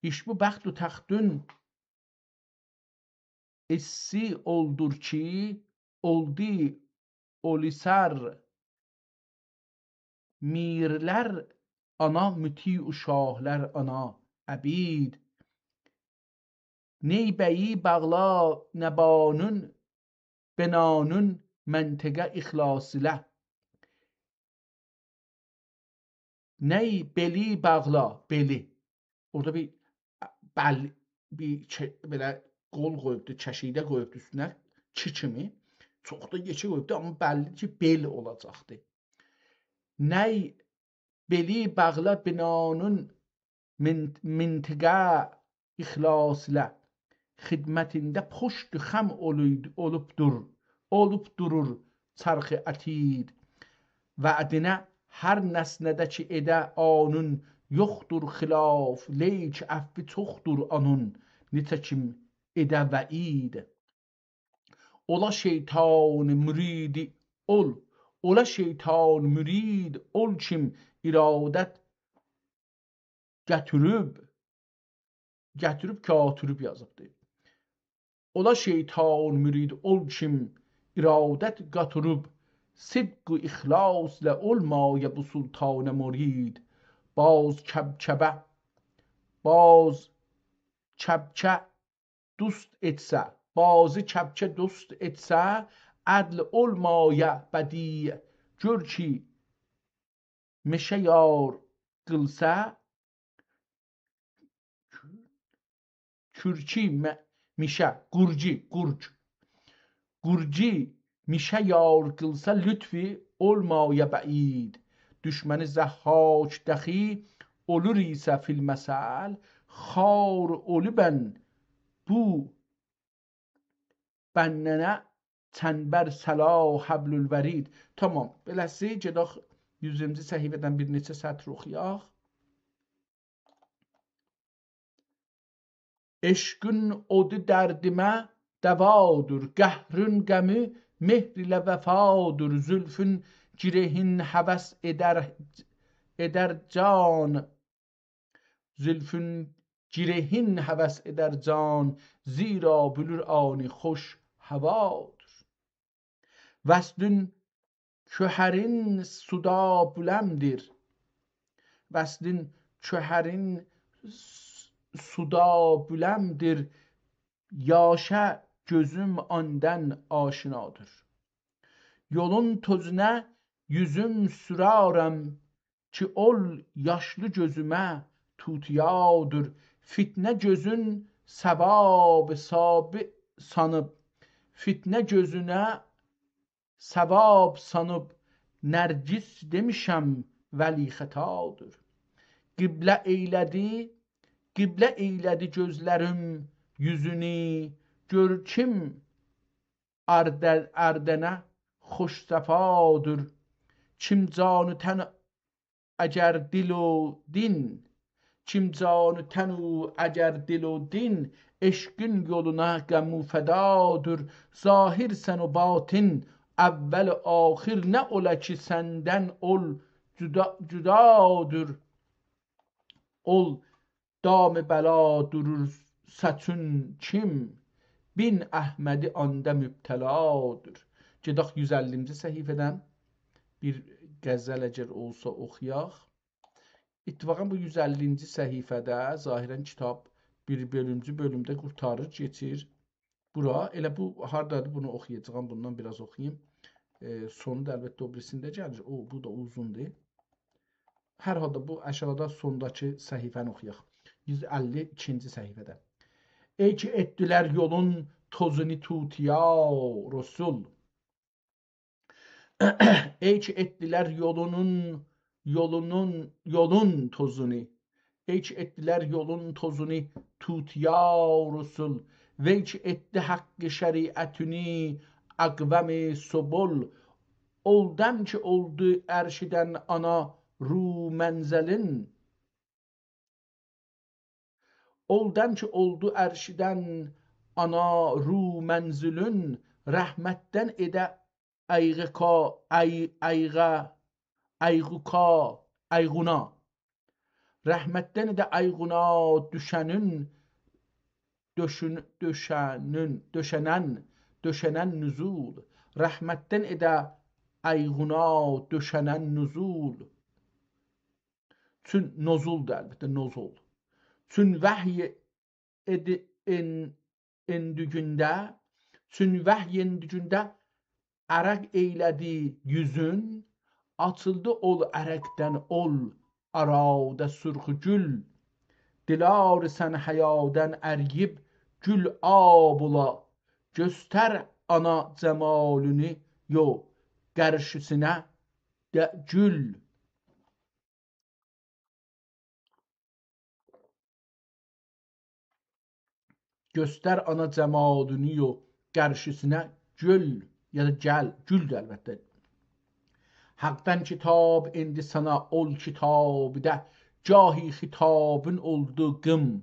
«ایش بو بخت و تختون ایسسی اولدور کی، اولدو اؤلسر میرلر آنا، مطیع و شاهلر آنا عبید. نی بئیی باغلا نه بانون، بنانون منطقه اخلاص ایله. نی بئلی باغلا»، بئلی. اورادا بیر بل، بیر چه-، بئله قول قویوبدو، چشیده قویوبدو اوستونه، کی کیمی. چوخ دا یئکه قویوبدو، آمما بللی کی، بئل اولاجاقدی. «نی بئلی باغلا بنانون من-، منطقه اخلاص ایله، خدمتینده پشت خم اولوب-، اولوب دور، اولوب دورور چرخ عتید. وعدینه هر نسنه‌ده کی ائده آنون، یوخدور خلاف، لیک عفوی چوخدور آنون، نئچه کیم ائده وعید. اولا شیطان مرید اول، اولا شیطان مرید اول کیم ارادت گتیریب، گتیریب، گاتیریب یازیبدی. اولا شیطان مرید اول کیم ارادت گتیریب، صدق و اخلاص ایله اولمایا بو سلطانه مرید. باز کبکبه، باز کبکه دوست ائتسه، بازی کبکه دوست ائتسه، عدل اولمایا بدیع، گؤر کی، مشه یار قیلسا، کورکی م-، میشه، گورگی، گورگ. گورگی میشه یار قیلسا، لطفی اولمایا بعید. دشمنی ضحاک دخی اولور ایسه فی المثل، خوار اولوبن بو بندنه چنبر صلا حبل الورید. تامام، بئله‌سی، گئدک یوزونجو صفحه‌دن بیر نئچه سطر اوخویاق. عشقین اودو دردیمه دوادیر، قهرین غمی مهر ایله وفادیر. زلفون گرهین هوس ائدر، ائدر جان، زلفون گرهین هوس ائدر جان، زیرا بیلیر آنی خوش هوادیر. وصلین گوهرین سودا بولمدیر. وصلین گوهرین س-، سودا بولمدیر. یاشا گؤزوم آندان آشنادیر. یولون توزونه یوزوم سورارم، کی اول یاشلی گؤزومه توتیادیر. فتنه گؤزون ثواب، ثواب سانیب، فتنه گؤزونه ثواب سانیب، نرگس دئمیشم ولی خطادیر. قبله ائیله‌دی، قبله ائیله‌دی گؤزلریم یوزونو، گؤر کیم آرد-، آردنه خوش صفادیر. کیم جان و تن اگر دل و دین، کیم جان و تن و اگر دل و دین، عشقین یولونا غم و فدادیر. ظاهرسن و باطن، اول و آخر، نه اولا کی سندن اول جدا، جدادیر. اول دام بلا دورور ساچین کیم، بین احمدی آندا مبتلادیر. گئدک یوز اللینجی صفحه‌دن بیر غزل اگر اولسا اوخویاق. اتفاقاً بو یوز اللینجی صفحه‌ده ظاهراً کیتاب بیر بؤلومجو بؤلومده قورتاریر، کئچیر بورا. ائله بو هاردادیر، بونو اوخویاجاغام، بوندان بیر آز اوخویوم. ائ، سونو دا البته او بیریسینده گلیر. او، بو دا اوزوندور. هر حالدا بو آشاغیدا سونداکی صفحه‌نی اوخویاق. یوز اللی ایکینجی صفحه‌ده. ای کی ائتدیلر یولون توزونو طوطیا رسول. ای کی ائتدیلر یولونون، یولونون، یولون توزونو. ای کی ائتدیلر یولون توزونو طوطیا رسول. وی کی ائتدی حق شریعتینی اقوم سبل. اولدان کی اولدو عرشیدن آنا رو منزلین. اولدان کی اولدو عرشیدن آنا رو منزلین، رحمتدن ائده ایغوکا، ای، ایغا، ایغوکا، ایغونا. رحمتدن ائده ایغونا دوشنین، دوشون، دوشنین، دوشنن، دوشنن نزول. رحمتدن ائده ایغونا دوشنن نزول. چون نزولدور البته، نزول. چون وحی ائدی، ان، اندیگینده، چون وحی اندیگینده عرق ائیله‌دی یوزون، آچیلدی اول عرقدن اول آرادا سرخ گول. دلار سن حیادن ارییب گول آب اولا، گؤستر آنا جمالینی یو قارشیسینا ده گول. گؤستر آنا جمالینی یو قارشیسینا گول، یا دا گل، گولدور البته. حقدن کیتاب اندی سانا اول کیتابیده، گاهی خطابین اولدو قم،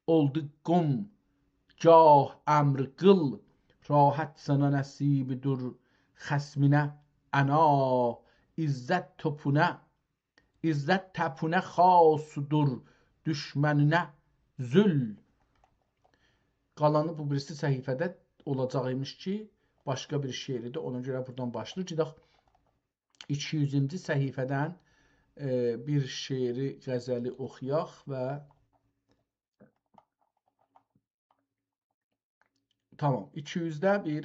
اولدو قم، گاه امر قیل، راحت سانا نصیبدور خصمینه عنا، عزت توپونه، عزت تپونه خاصدور دوشمنینه ذل. قالانی بو بیریسی صفحه‌ده اولاجاق ایمیش کی، باشقا بیر شعریدیر. اونا گؤره بورادان باشلاییر. گئدک ایکی یوزونجو صفحه‌دن، ائ، بیر شعری، غزلی اوخویاق و تامام، ایکی یوزده بیر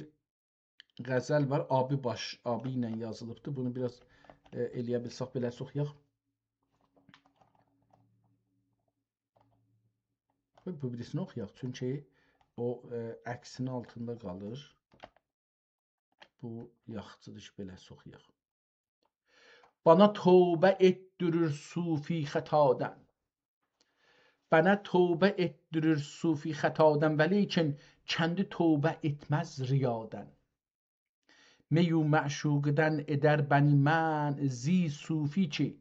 غزل وار. آبی باش، آبی ایله یازیلیبدیر. بونو بیر آز، ائ، ائلیه بیلسک بئله اوخویاق. و بو بیریسینی اوخویاق، چونکی او، ائ، عکسین آلتیندا قالیر. بو یاخشیدیر کی، بئله اوخویاق. بانا توبه ائتدیریر صوفی خطادن. بنا توبه ائتدیریر صوفی خطادن، ولیکن کندی توبه ائتمز ریادن. می و معشوقیدن ائدر بنی منع، زی صوفی کی،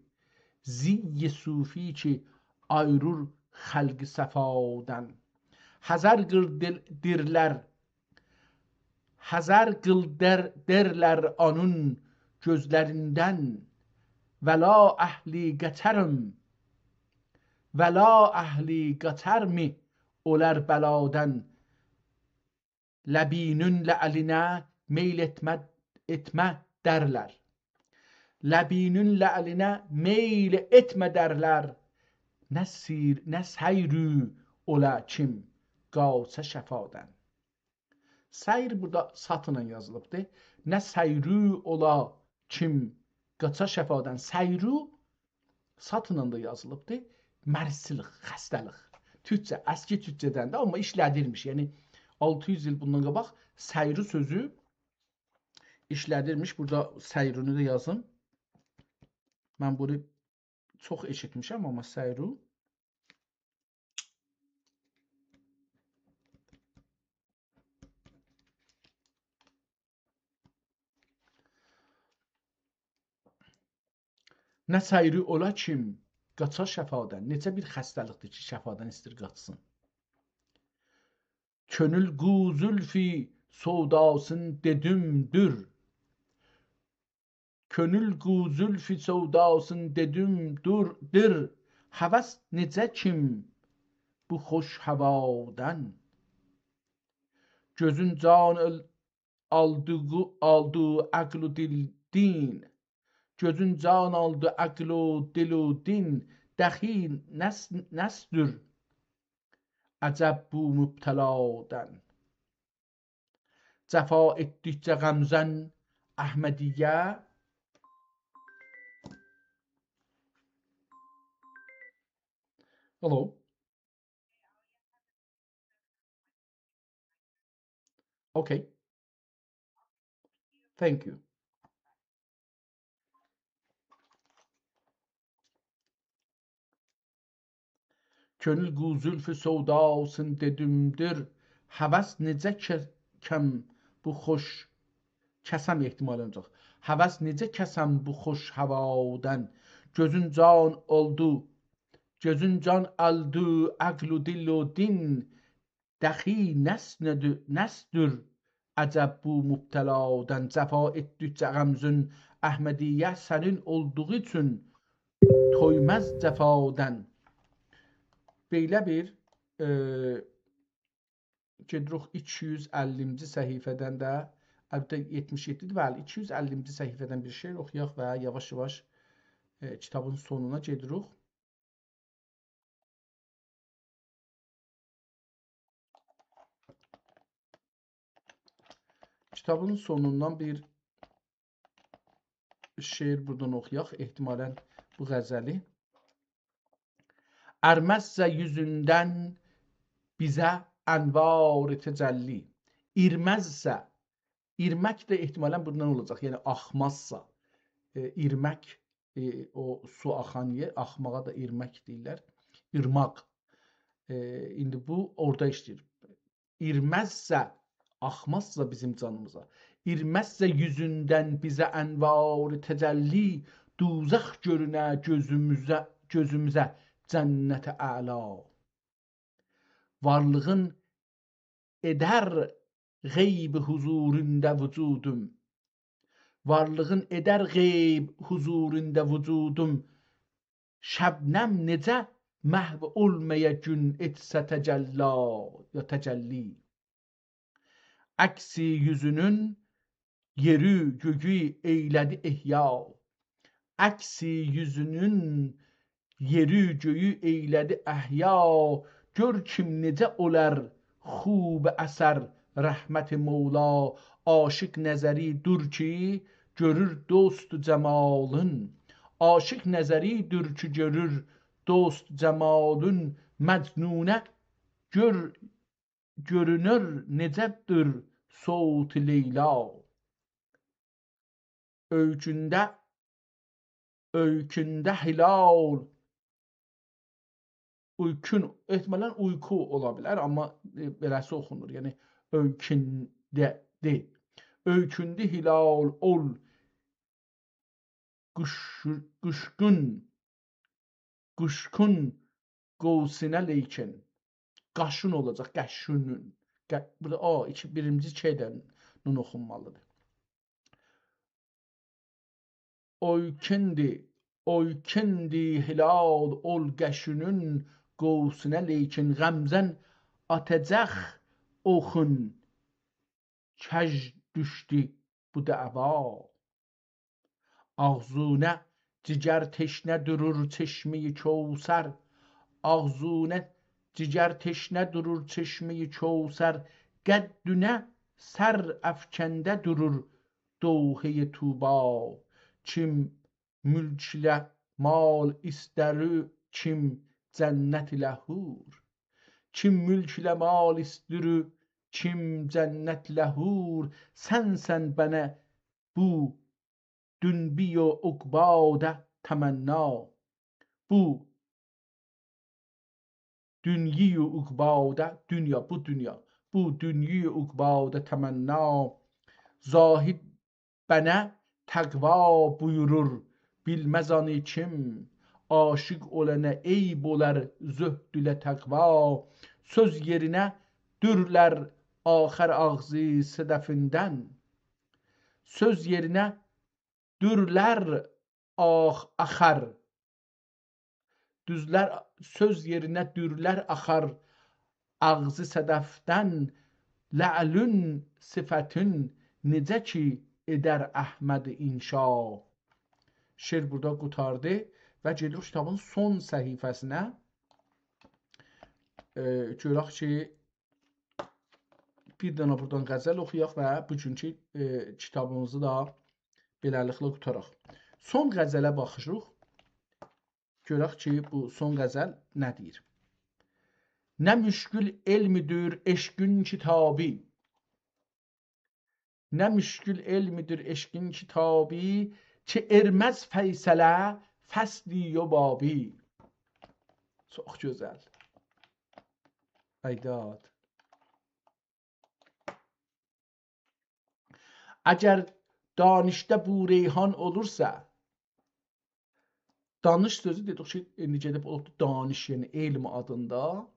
زی صوفی کی، آییریر خلقی صفادن. حذر قیل دل، دیرلر، حذر قیل در، درلر اونون گؤزلریندن. ولا اهلی قاچارم، ولا اهلی قاچارمی اولار بلادن. لبینین لعلینه میل ائتمه، ائتمه درلر. لبینین لعلینه میل ائتمه درلر. نه سیر، نه سیرو اولا کیم قاچا شفادن. سیر بورادا ساتینان یازیلیبدیر. نه سیرو اولا کیم قاچا شفادن. سیرو ساتینان دا یازیلیبدیر. مریضچیلیق، خسته‌لیک. تورکجه، اسکی تورکجه‌دندیر، آمما ایشله‌دیرمیش. یعنی، آلتی یوز ایل بوندان قاباق سیرو سؤزو ایشله‌دیرمیش. بورادا سیرونو دا یازیم. من بونو چوخ ائشیتمیشم، آمما سیرو. نه سیرو اولا کیم قاچار شفادن. نئجه بیر خسته‌لیکدیر کی، شفادن ایستیر قاچسین. کؤنول قو زولفو سوداسین دئدیم دور. کؤنول قو زولفو سوداسین دئدیم دور، دیر. هوس نئجه کیم بو خوش هوادان؟ گؤزون جان ال-، آلدی قو-، آلدی عقل و دل دین. گؤزون جان آلدی عقل و دل و دین. دخی نس-، نسدور عجب بو مبتلادان؟ جفا ائتدیکجه غمزن احمدیه. Hello. Okay. Thank you. کؤنول قو زولفو سوداسین دئدیم دیر. هوس نئجه ک-، کم بو خوش، کسم احتمالاً اولاجاق. هوس نئجه کسم بو خوش هوادان؟ گؤزون جان اولدو، گؤزون جان آلدی عقل و دل و دین. دخی نسندو-، نسدور عجب بو مبتلادان؟ جفا ائتدیکجه غمزون احمدیه، سنین اولدوغو اوچون تویماز جفادان. بئله بیر، ائ، گئدیریک ایکی یوز اللینجی صفحه‌دن ده، البته یئتمیش یئددی‌دیر، بلی، ایکی یوز اللینجی صفحه‌دن بیر شعر اوخویاق و یاواش-یاواش، ائ، کیتابین سونونا گئدیریک. کیتابین سونوندان بیر شعر بورادان اوخویاق، احتمالاً بو غزلی. ارمزسه یوزوندن بیزه انوار تجلی. ایرمزسه، ایرمک ده احتمالاً بوندان اولاجاق، یعنی آخمازسا. ائ، ایرمک، ائ، او سو آخان یئر، آخماغا دا ایرمک دئییرلر. ایرماق. ائ، ایندی بو اورادا ایشله‌ییر. ایرمزسه، آخمازسا بیزیم جانیمیزا، ایرمزسه یوزوندن بیزه انوار تجلی، دوزخ گؤرونه گؤزوموزه، گؤزوموزه جنت اعلا. وارلیغین ائدر غیب حضوروندا وجودوم. وارلیغین ائدر غیب حضوروندا وجودوم. شبنم نئجه محو اولمایا گون ائتسه تجلا، یا تجلی. عکس یوزونون یئری گؤیو ائیله‌دی احیا. عکس یوزونون یئری گؤیو ائیله‌دی احیا. گؤر کیم نئجه اولار خوب اثر رحمت مولا. عاشق نظری دور کی، گؤرور دوست جمالین. عاشق نظری دور کی، گؤرور دوست جمالین. مجنونه گؤر گؤرونور نئجه‌دیر صوت لیلا. اؤیکونده، اؤیکونده هلال، اویکون، احتمالاً اویکو اولا بیلر، آمما، ائ، بئله‌سی اوخونور. یعنی، اؤیکونده، دئ. اؤیکوندو هلال، اول قوش-، قوشقون، قوشقون قوسونه لیکن. قاشون اولاجاق، قشونون. ق-، بورادا آ، ایکی، بیرینجی ک ایله نون اوخونمالیدیر. اویکوندو، اویکوندو هلال اول قشونون قوسونه لیکن. غمزن آتاجاق اوخون کج دوشدو بو دعوا. آغزونه جیگر تشنه دورور چشمه‌ی کوثر. آغزونه جیگر تشنه دورور چشمه‌ی کوثر. قدّونه سر افکنده دورور دوحه‌ی طوبی. کیم ملک ایله مال ایستر، کیم جنت ایله حور. کیم ملک ایله مال ایستر، کیم جنت ایله حور. سنسن بنه بو دنیی و عقبادا تمنا. بو دنیی و عقبادا، دونیا، بو دونیا، بو دنیی و عقبادا تمنا. زاهد بنه تقوا بویورور، بیلمز آنی کیم. عاشیق اولانه عیب اولار زهد ایله تقوا. سؤز یئرینه دورلر آخار آغزی صدفیندن. سؤز یئرینه دورلر آخ-، آخار. دوزلر، سؤز یئرینه دورلر آخار آغزی صدفدن. لعلون صفتون نئجه کی ائدر احمدی انشا. شعر بورادا قوتاردی و گئدیریک کیتابین سون صفحه‌سینه. ائ، گؤرک کی، بیر دنه بورادان غزل اوخویاق و بوگونکو، ائ، کیتابیمیزی دا بئله‌لیکله قوتاراق. سون غزله باخیریق. گؤرک کی، بو سون غزل نه دئییر؟ نه مشکل علمدیر عشقین کیتابی. نه مشکل علمدیر عشقین کیتابی، کی ائرمز فیصله فصلی و بابی. چوخ گؤزل. آی داد. اگر دانشده بو ریحان اولورسا، دانش سؤزو دئدیک کی، ایندی گئدیب اولوبدو دانش، یعنی علم آدیندا،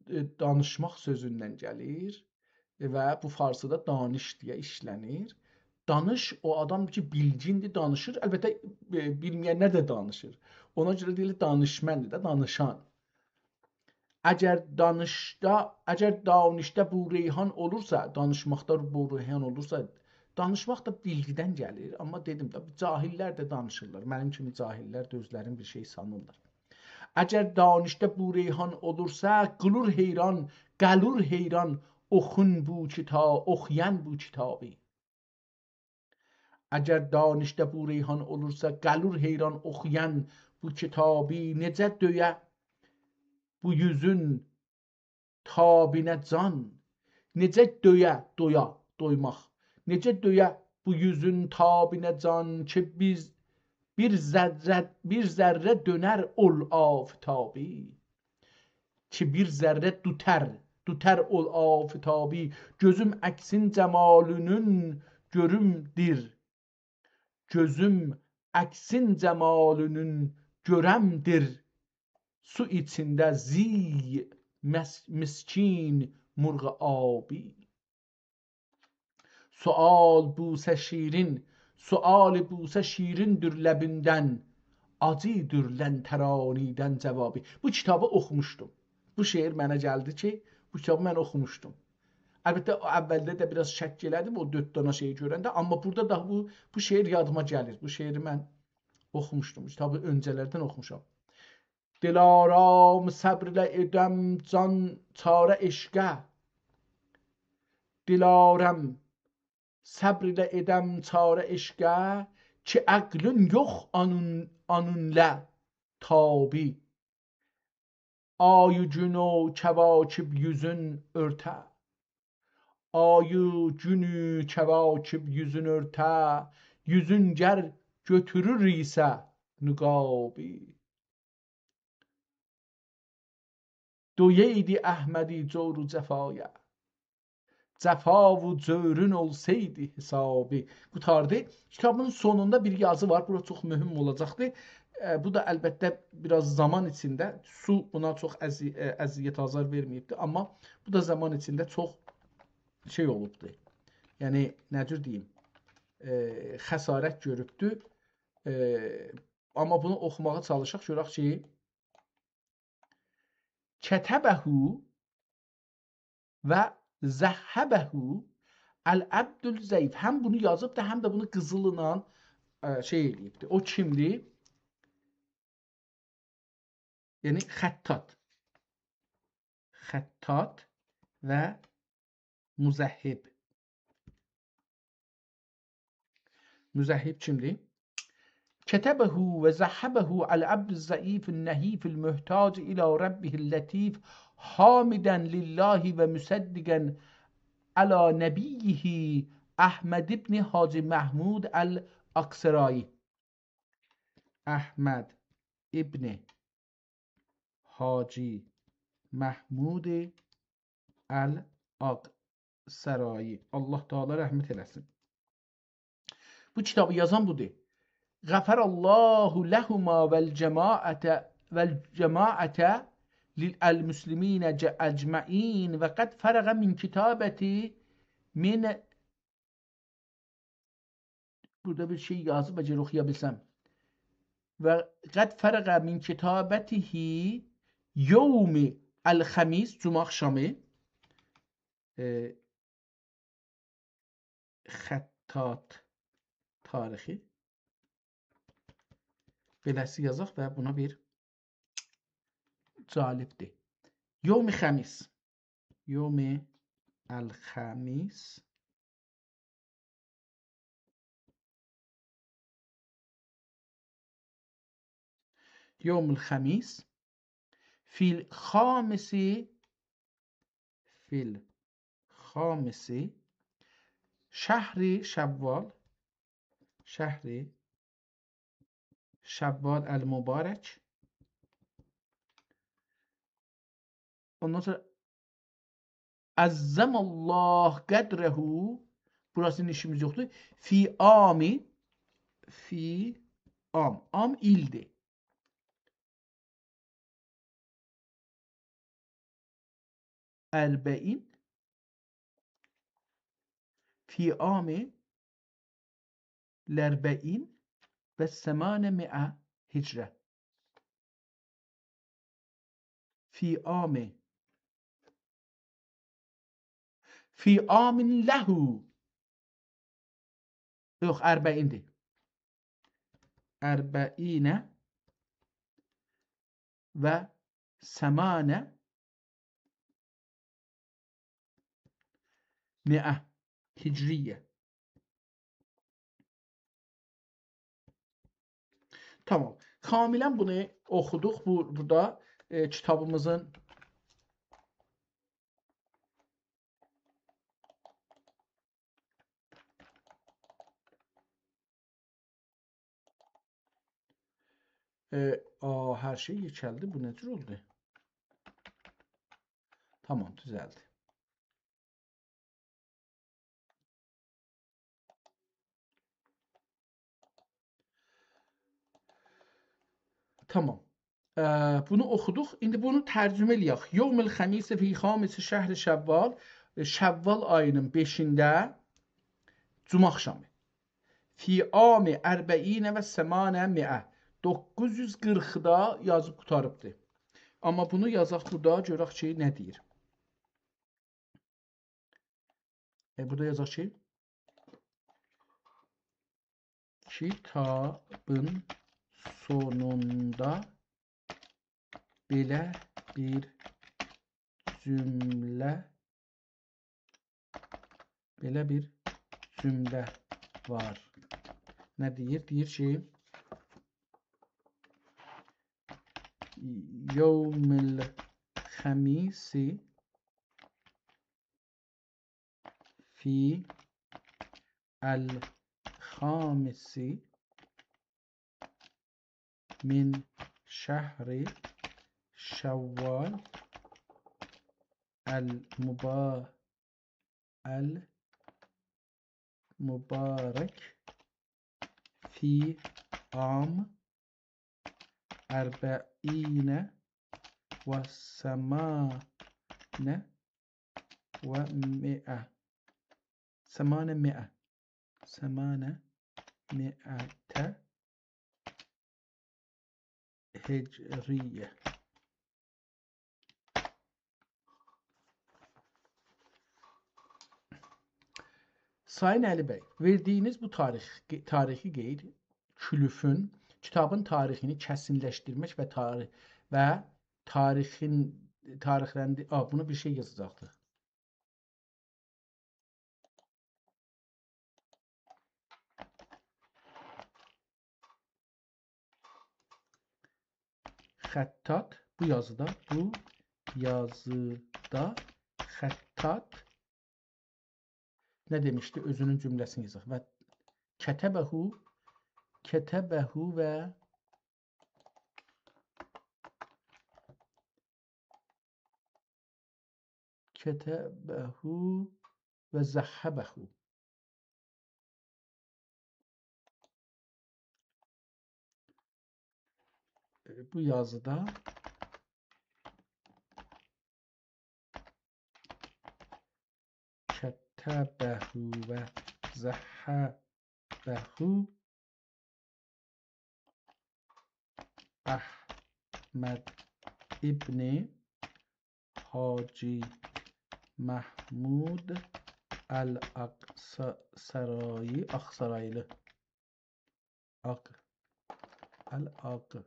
ائ، دانیشماق سؤزوندن گلیر، ائ، و بو فارسیدا دانش دئیه ایشله‌نیر. دانش او آدام کی، بیلگیندیر، دانیشیر. البته، ائ، بیلمه‌ینلر ده دانیشیر. اونا گؤره دئییرلر دانشمنددیر ده، دانیشان. اگر دانشدا، اگر دانشده بو ریحان اولورسا، دانیشماقدا بو ریحان اولورسا، دانیشماق دا بیلگیدن گلیر، آمما دئدیم ده، جاهل‌لر ده دانیشیرلار. منیم کیمی جاهل‌لر ده اؤزلرینی بیر شئی سانیرلار. اگر دانشده بو ریحان اولورسا، قیلور حیران، قالور حیران، اوخون بو کیتا-، اوخویان بو کیتابی. اگر دانشده بو ریحان اولورسا، قالور حیران اوخویان بو کیتابی، نئجه دؤیه بو یوزون تابینه جان، نئجه دؤیه، دویا، دویماق، نئجه دؤیه بو یوزون تابینه جان، کی بیز بیر ذره، بیر ذره دؤنر اول آفتابی. کی بیر ذره دوتار، دوتار اول آفتابی. گؤزوم عکسین جمالینین گؤروم دیر. گؤزوم عکسین جمالینین گؤرم دیر. سو ایچینده زی مس-، مسکین مرغ آبی. سؤال بوسه شیرین، سؤال بوسه شیریندیر لبیندن، آجیدیر لن ترانیدن جوابی. بو کیتابی اوخوموشدوم. بو شعر منه گلدی کی، بو کیتابی من اوخوموشدوم. البته، او اولده ده بیر آز شک ائله‌دیم او دؤرد دنه شئیی گؤرنده، آمما بورادا دا بو، بو شعر یادیما گلیر. بو شعری من اوخوموشدوم. کیتابی اؤنجه‌لردن اوخوموشام. دلارام صبر ایله ائدم جان چاره عشقه. دلارام صبر ایله ائدم چاره عشقه، کی عقلین یوخ آنون، آنونلا تابی. آی و گون و کواکب یوزون اؤرته. آی و گون و کواکب یوزون اؤرته، یوزون گر گؤتورور ایسه نقابی. دویئیدی احمدی جور و جفایا، جفا و جورون اولسایدی حسابی. قوتاردی. کیتابین سونوندا بیر یازی وار. بورا چوخ مهم اولاجاقدیر. ائ، بو دا البته بیر آز زامان ایچینده، سو بونا چوخ اذی-، ائ، اذیت آزار وئرمه‌ییبدیر، آمما بو دا زامان ایچینده چوخ شئی اولوبدور. یعنی، نه جور دئییم، ائ، خسارت گؤروبدور. ائ، آمما بونو اوخوماغا چالیشاق، گؤرک کی، کتبه و ذهبه العبد الضعیف. هم بونو یازیبدیر، هم ده بونو قیزیللا، ائ، شئی ائله‌ییبدیر. او کیمدیر؟ یعنی خطاط. خطاط و مذهب. مذهب کیمدیر؟ کتبه و ذهبه العبد الضعیف النحیف المحتاج الی ربه اللطیف، حامدا لله و مصدقا علی نبیه احمد ابن حاجی محمود الاقصرایی. احمد ابن حاجی محمود الاقصرایی. الله تعالی رحمت ائله‌سین. بو کیتابی یازان بودور. غفر الله لهما والجماعة، والجماعة للمسلمين ج-، أجمعين، وقد فرغ من كتابة، من، بورادا بیر شئی یازیب، اگر اوخویا بیلسم. وقد فرغ من كتابته يوم الخميس، جمعه آخشامی. ائ، خطاط تاریخی. بئله‌سی یازاق و بونا بیر جالبدیر. یوم خمیس. یوم الخمیس. یوم الخمیس. فی الخامس، فی الخامس، شهر شوال، شهر شوال المبارک. اوندان سونرا عظم الله قدره. بوراسی ایله ایشیمیز یوخدور. فی عامی، فی عام. عام ایلدیر. اربعین، فی عام الاربعین و ثمانمائة هجره. فی عام، فی عام له. یوخ، اربعیندیر. اربعین و ثمانمائة هجریه. تامام. کاملاً بونو اوخودوق. بو، بورادا، ائ، کیتابیمیزین، ائ، آ، هر شئی یئکلدی. بو نه جور اولدو؟ تامام، دوزلدی. تامام. ا، بونو اوخودوق. ایندی بونو ترجمه ائله‌یک. یوم الخمیس فی خامس شهر شوال، ائ، شوال آیی‌نین بئشینده، جمعه آخشامی. فی عام اربعین و ثمانمائة. دوققوز یوز قیرخدا یازیب قوتاریبدی. آمما بونو یازاق بورادا، گؤرک کی، نه دئییر. ائ، بورادا یازاق کی، کیتابین سونوندا بئله بیر جمله، بئله بیر جمله وار. نه دئییر؟ دئییر کی، یوم الخمیس فی الخامس من شهر شوال المبا-، المبارک فی عام اربعین و ثمانمائة، ثمانمائة، ثمانمائة هجریه. سایین علی بی، وئردیگینیز بو تاریخ، تاریخی قید، کلوفون، کیتابین تاریخینی کسینلشدیرمک و تاری-، و تاریخین، تاریخلندی-، آ، بونو بیر شئی یازاجاقدی. خطاط، بو یازیدا، بو یازیدا خطاط نه دئمیشدی؟ اؤزونون جمله‌سینی یازاق. و کتبه، کتبه و کتبه و ذهبه. بو یازیدا کتبه و ذهبه احمد ابن حاجی محمود الاقصرایی، آقسارایلی. آق، الاق،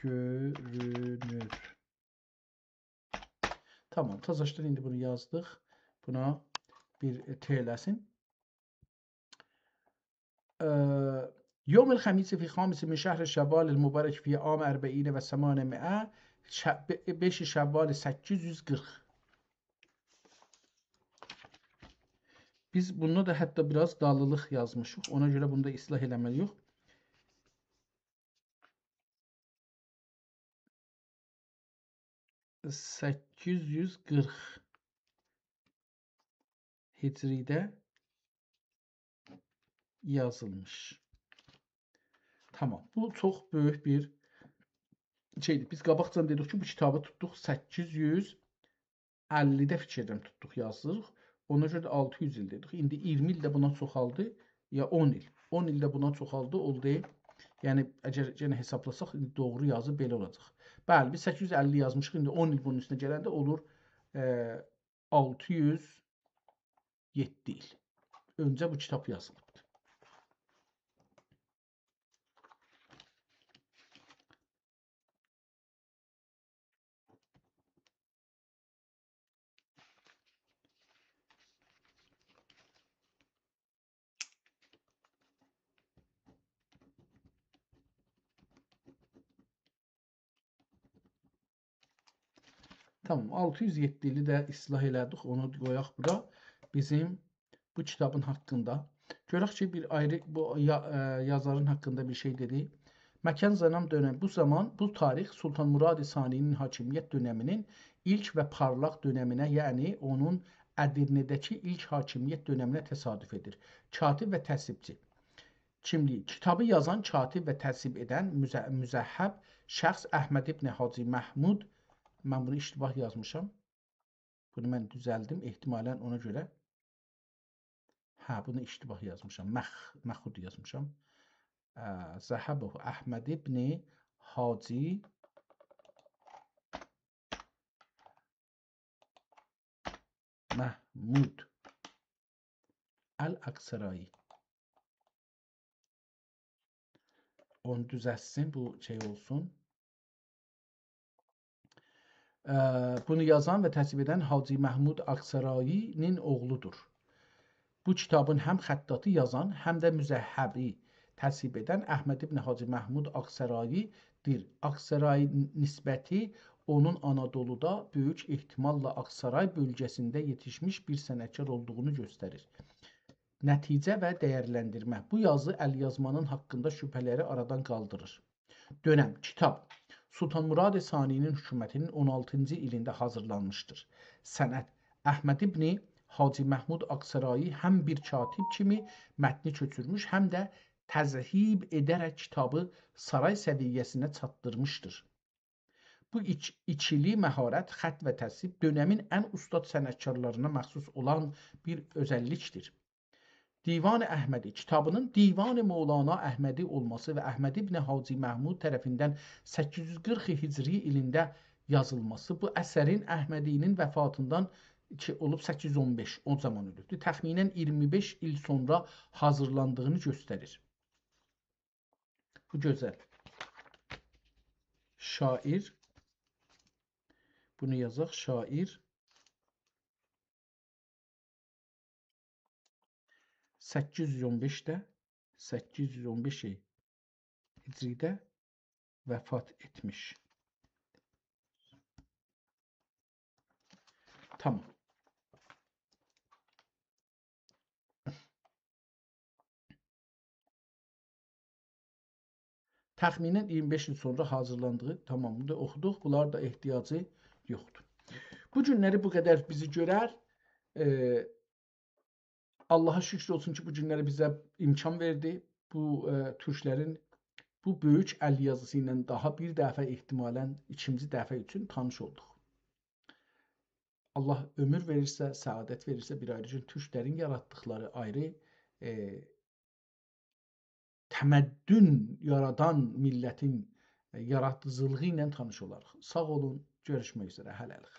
گؤرونور. تامام، تازاشدان ایندی بونو یازدیق. بونا بیر، ائ، ت ائله‌سین. ائ، یوم الخمیس فی خامس من شهر شوال المبارک فی عام اربعین و ثمانمائة، ش، بئ، بئش شوال سککیز یوز قیرخ. بیز بوندا دا حتی بیر آز دالیلیق یازمیشیق. اونا گؤره بونو دا اصلاح ائله‌مه‌لی‌ییک. سککیز یوز قیرخ هجری‌ده یازیلمیش. تامام. بو چوخ بؤیوک بیر شئیدیر. بیز قاباقجادان دئدیک کی، بو کیتابی توتدوق سککیز یوز اللی‌ده، فیکیر ائدیرم، توتدوق، یازدیق. اونا گؤره ده آلتی یوز ایل دئدیک. ایندی اییرمی ایل ده بونا چوخالدی، یا اون ایل. اون ایل ده بونا چوخالدی، اولدو. یعنی، اگر یئنه حسابلاساق، ایندی دوغرو یازی بئله اولاجاق. بلی، بیز سککیز یوز اللی یازمیشیق، ایندی اون ایل بونون اوستونه گلنده اولور، ائ، آلتی یوز یئددی ایل اؤنجه بو کیتاب یازیلیبدیر. تامام، آلتی یوز یئددی ایلی ده اصلاح ائله‌دیک، اونو قویاق بورا. بیزیم بو کیتابین حاقیندا. گؤرک کی، بیر آیری بو یا، ائ، یازارین حاقیندا بیر شئی دئدی. مکان زمان دؤنم، بو زامان، بو تاریخ سلطان مراد ثانی‌نین حاکمیت دؤنمی‌نین ایلک و پارلاق دؤنمینه، یعنی اونون ادیرنه‌ده‌کی ایلک حاکمیت دؤنمینه تصادف ائدیر. کاتب و تصحیبچی. کیملیگی. کیتابی یازان، کاتب و تصحیب ائدن، مذ، مذهب شخص احمد ابن حاجی محمود. من بونو اشتباه یازمیشام. بونو من دوزلدیم، احتمالاً اونا گؤره. هه، بونو اشتباه یازمیشام. مخ، مخود یازمیشام. اه، ذهبه احمد ابن حاجی محمود الاقصرایی. اونو دوزلتسین، بو شئی اولسون. اه، بونو یازان و تصحیب ائدن حاجی محمود آقسارایی‌نین اوغلودور. بو کیتابین هم خطاطی یازان، هم ده مذهبی تصحیب ائدن احمد ابن حاجی محمود آقسارایی‌دیر. آقسارایی نسبتی اونون آنادولودا بؤیوک احتماللا آقسارای بؤلگه‌سینده یئتیشمیش بیر صنعتکار اولدوغونو گؤستریر. نتیجه و دیرلندیرمه. بو یازی ال‌یازمانین حاقیندا شبهه‌لری آرادان قالدیریر. دؤنم، کیتاب. سلطان مراد ثانی‌نین حکومتی‌نین اون آلتینجی ایلینده حاضیرلانمیشدیر. سند. احمد ابن حاجی محمود آقسارایی هم بیر کاتب کیمی متنی کؤچورموش، هم ده تذهیب ائده‌رک کیتابی سارای سویه‌سینه چاتدیرمیشدیر. بو ایک، ایکیلی مهارت، خط و تصحیب دؤنمین ان اوستاد صنعتکارلارینا مخصوص اولان بیر اؤزللیکدیر. دیوان احمدی کیتابی‌نین دیوان مولانا احمدی اولماسی و احمد ابن حاجی محمود طرفیندن سککیز یوز قیرخ هجری ایلینده یازیلماسی بو اثرین احمدی‌نین وفاتیندان کی، اولوب سککیز یوز اون بئش، او زامان اؤلوبدور، تخمیناً اییرمی بئش ایل سونرا حاضیرلاندیغینی گؤستریر. بو گؤزل شاعر، بونو یازاق، شاعر سککیز یوز اون بئشده، سککیز یوز اون بئش هجری‌ده وفات ائتمیش. تامام. تخمیناً اییرمی بئش ایل سونرا حاضیرلاندیغی، تامام، بونو دا اوخودوق. بونلار دا احتیاجی یوخدور. بو گونلری بو قدر بیزی گؤرر. ائ، آللاها شوکور اولسون کی، بو گونلری بیزه امکان وئردی. بو، ائ، تورکلرین بو بؤیوک ال یازیسی ایله داها بیر دفعه، احتمالاً ایکینجی دفعه اوچون تانیش اولدوق. آللاه عؤمور وئریرسه، سعادت وئریرسه، بیر آیری گون تورکلرین یاراتدیقلاری آیری، ائ، تمدن یارادان میللتین، ائ، یارادیجیلیغی ایله تانیش اولاریق. ساغ اولون، گؤروشمک اوزره، هله‌لیک.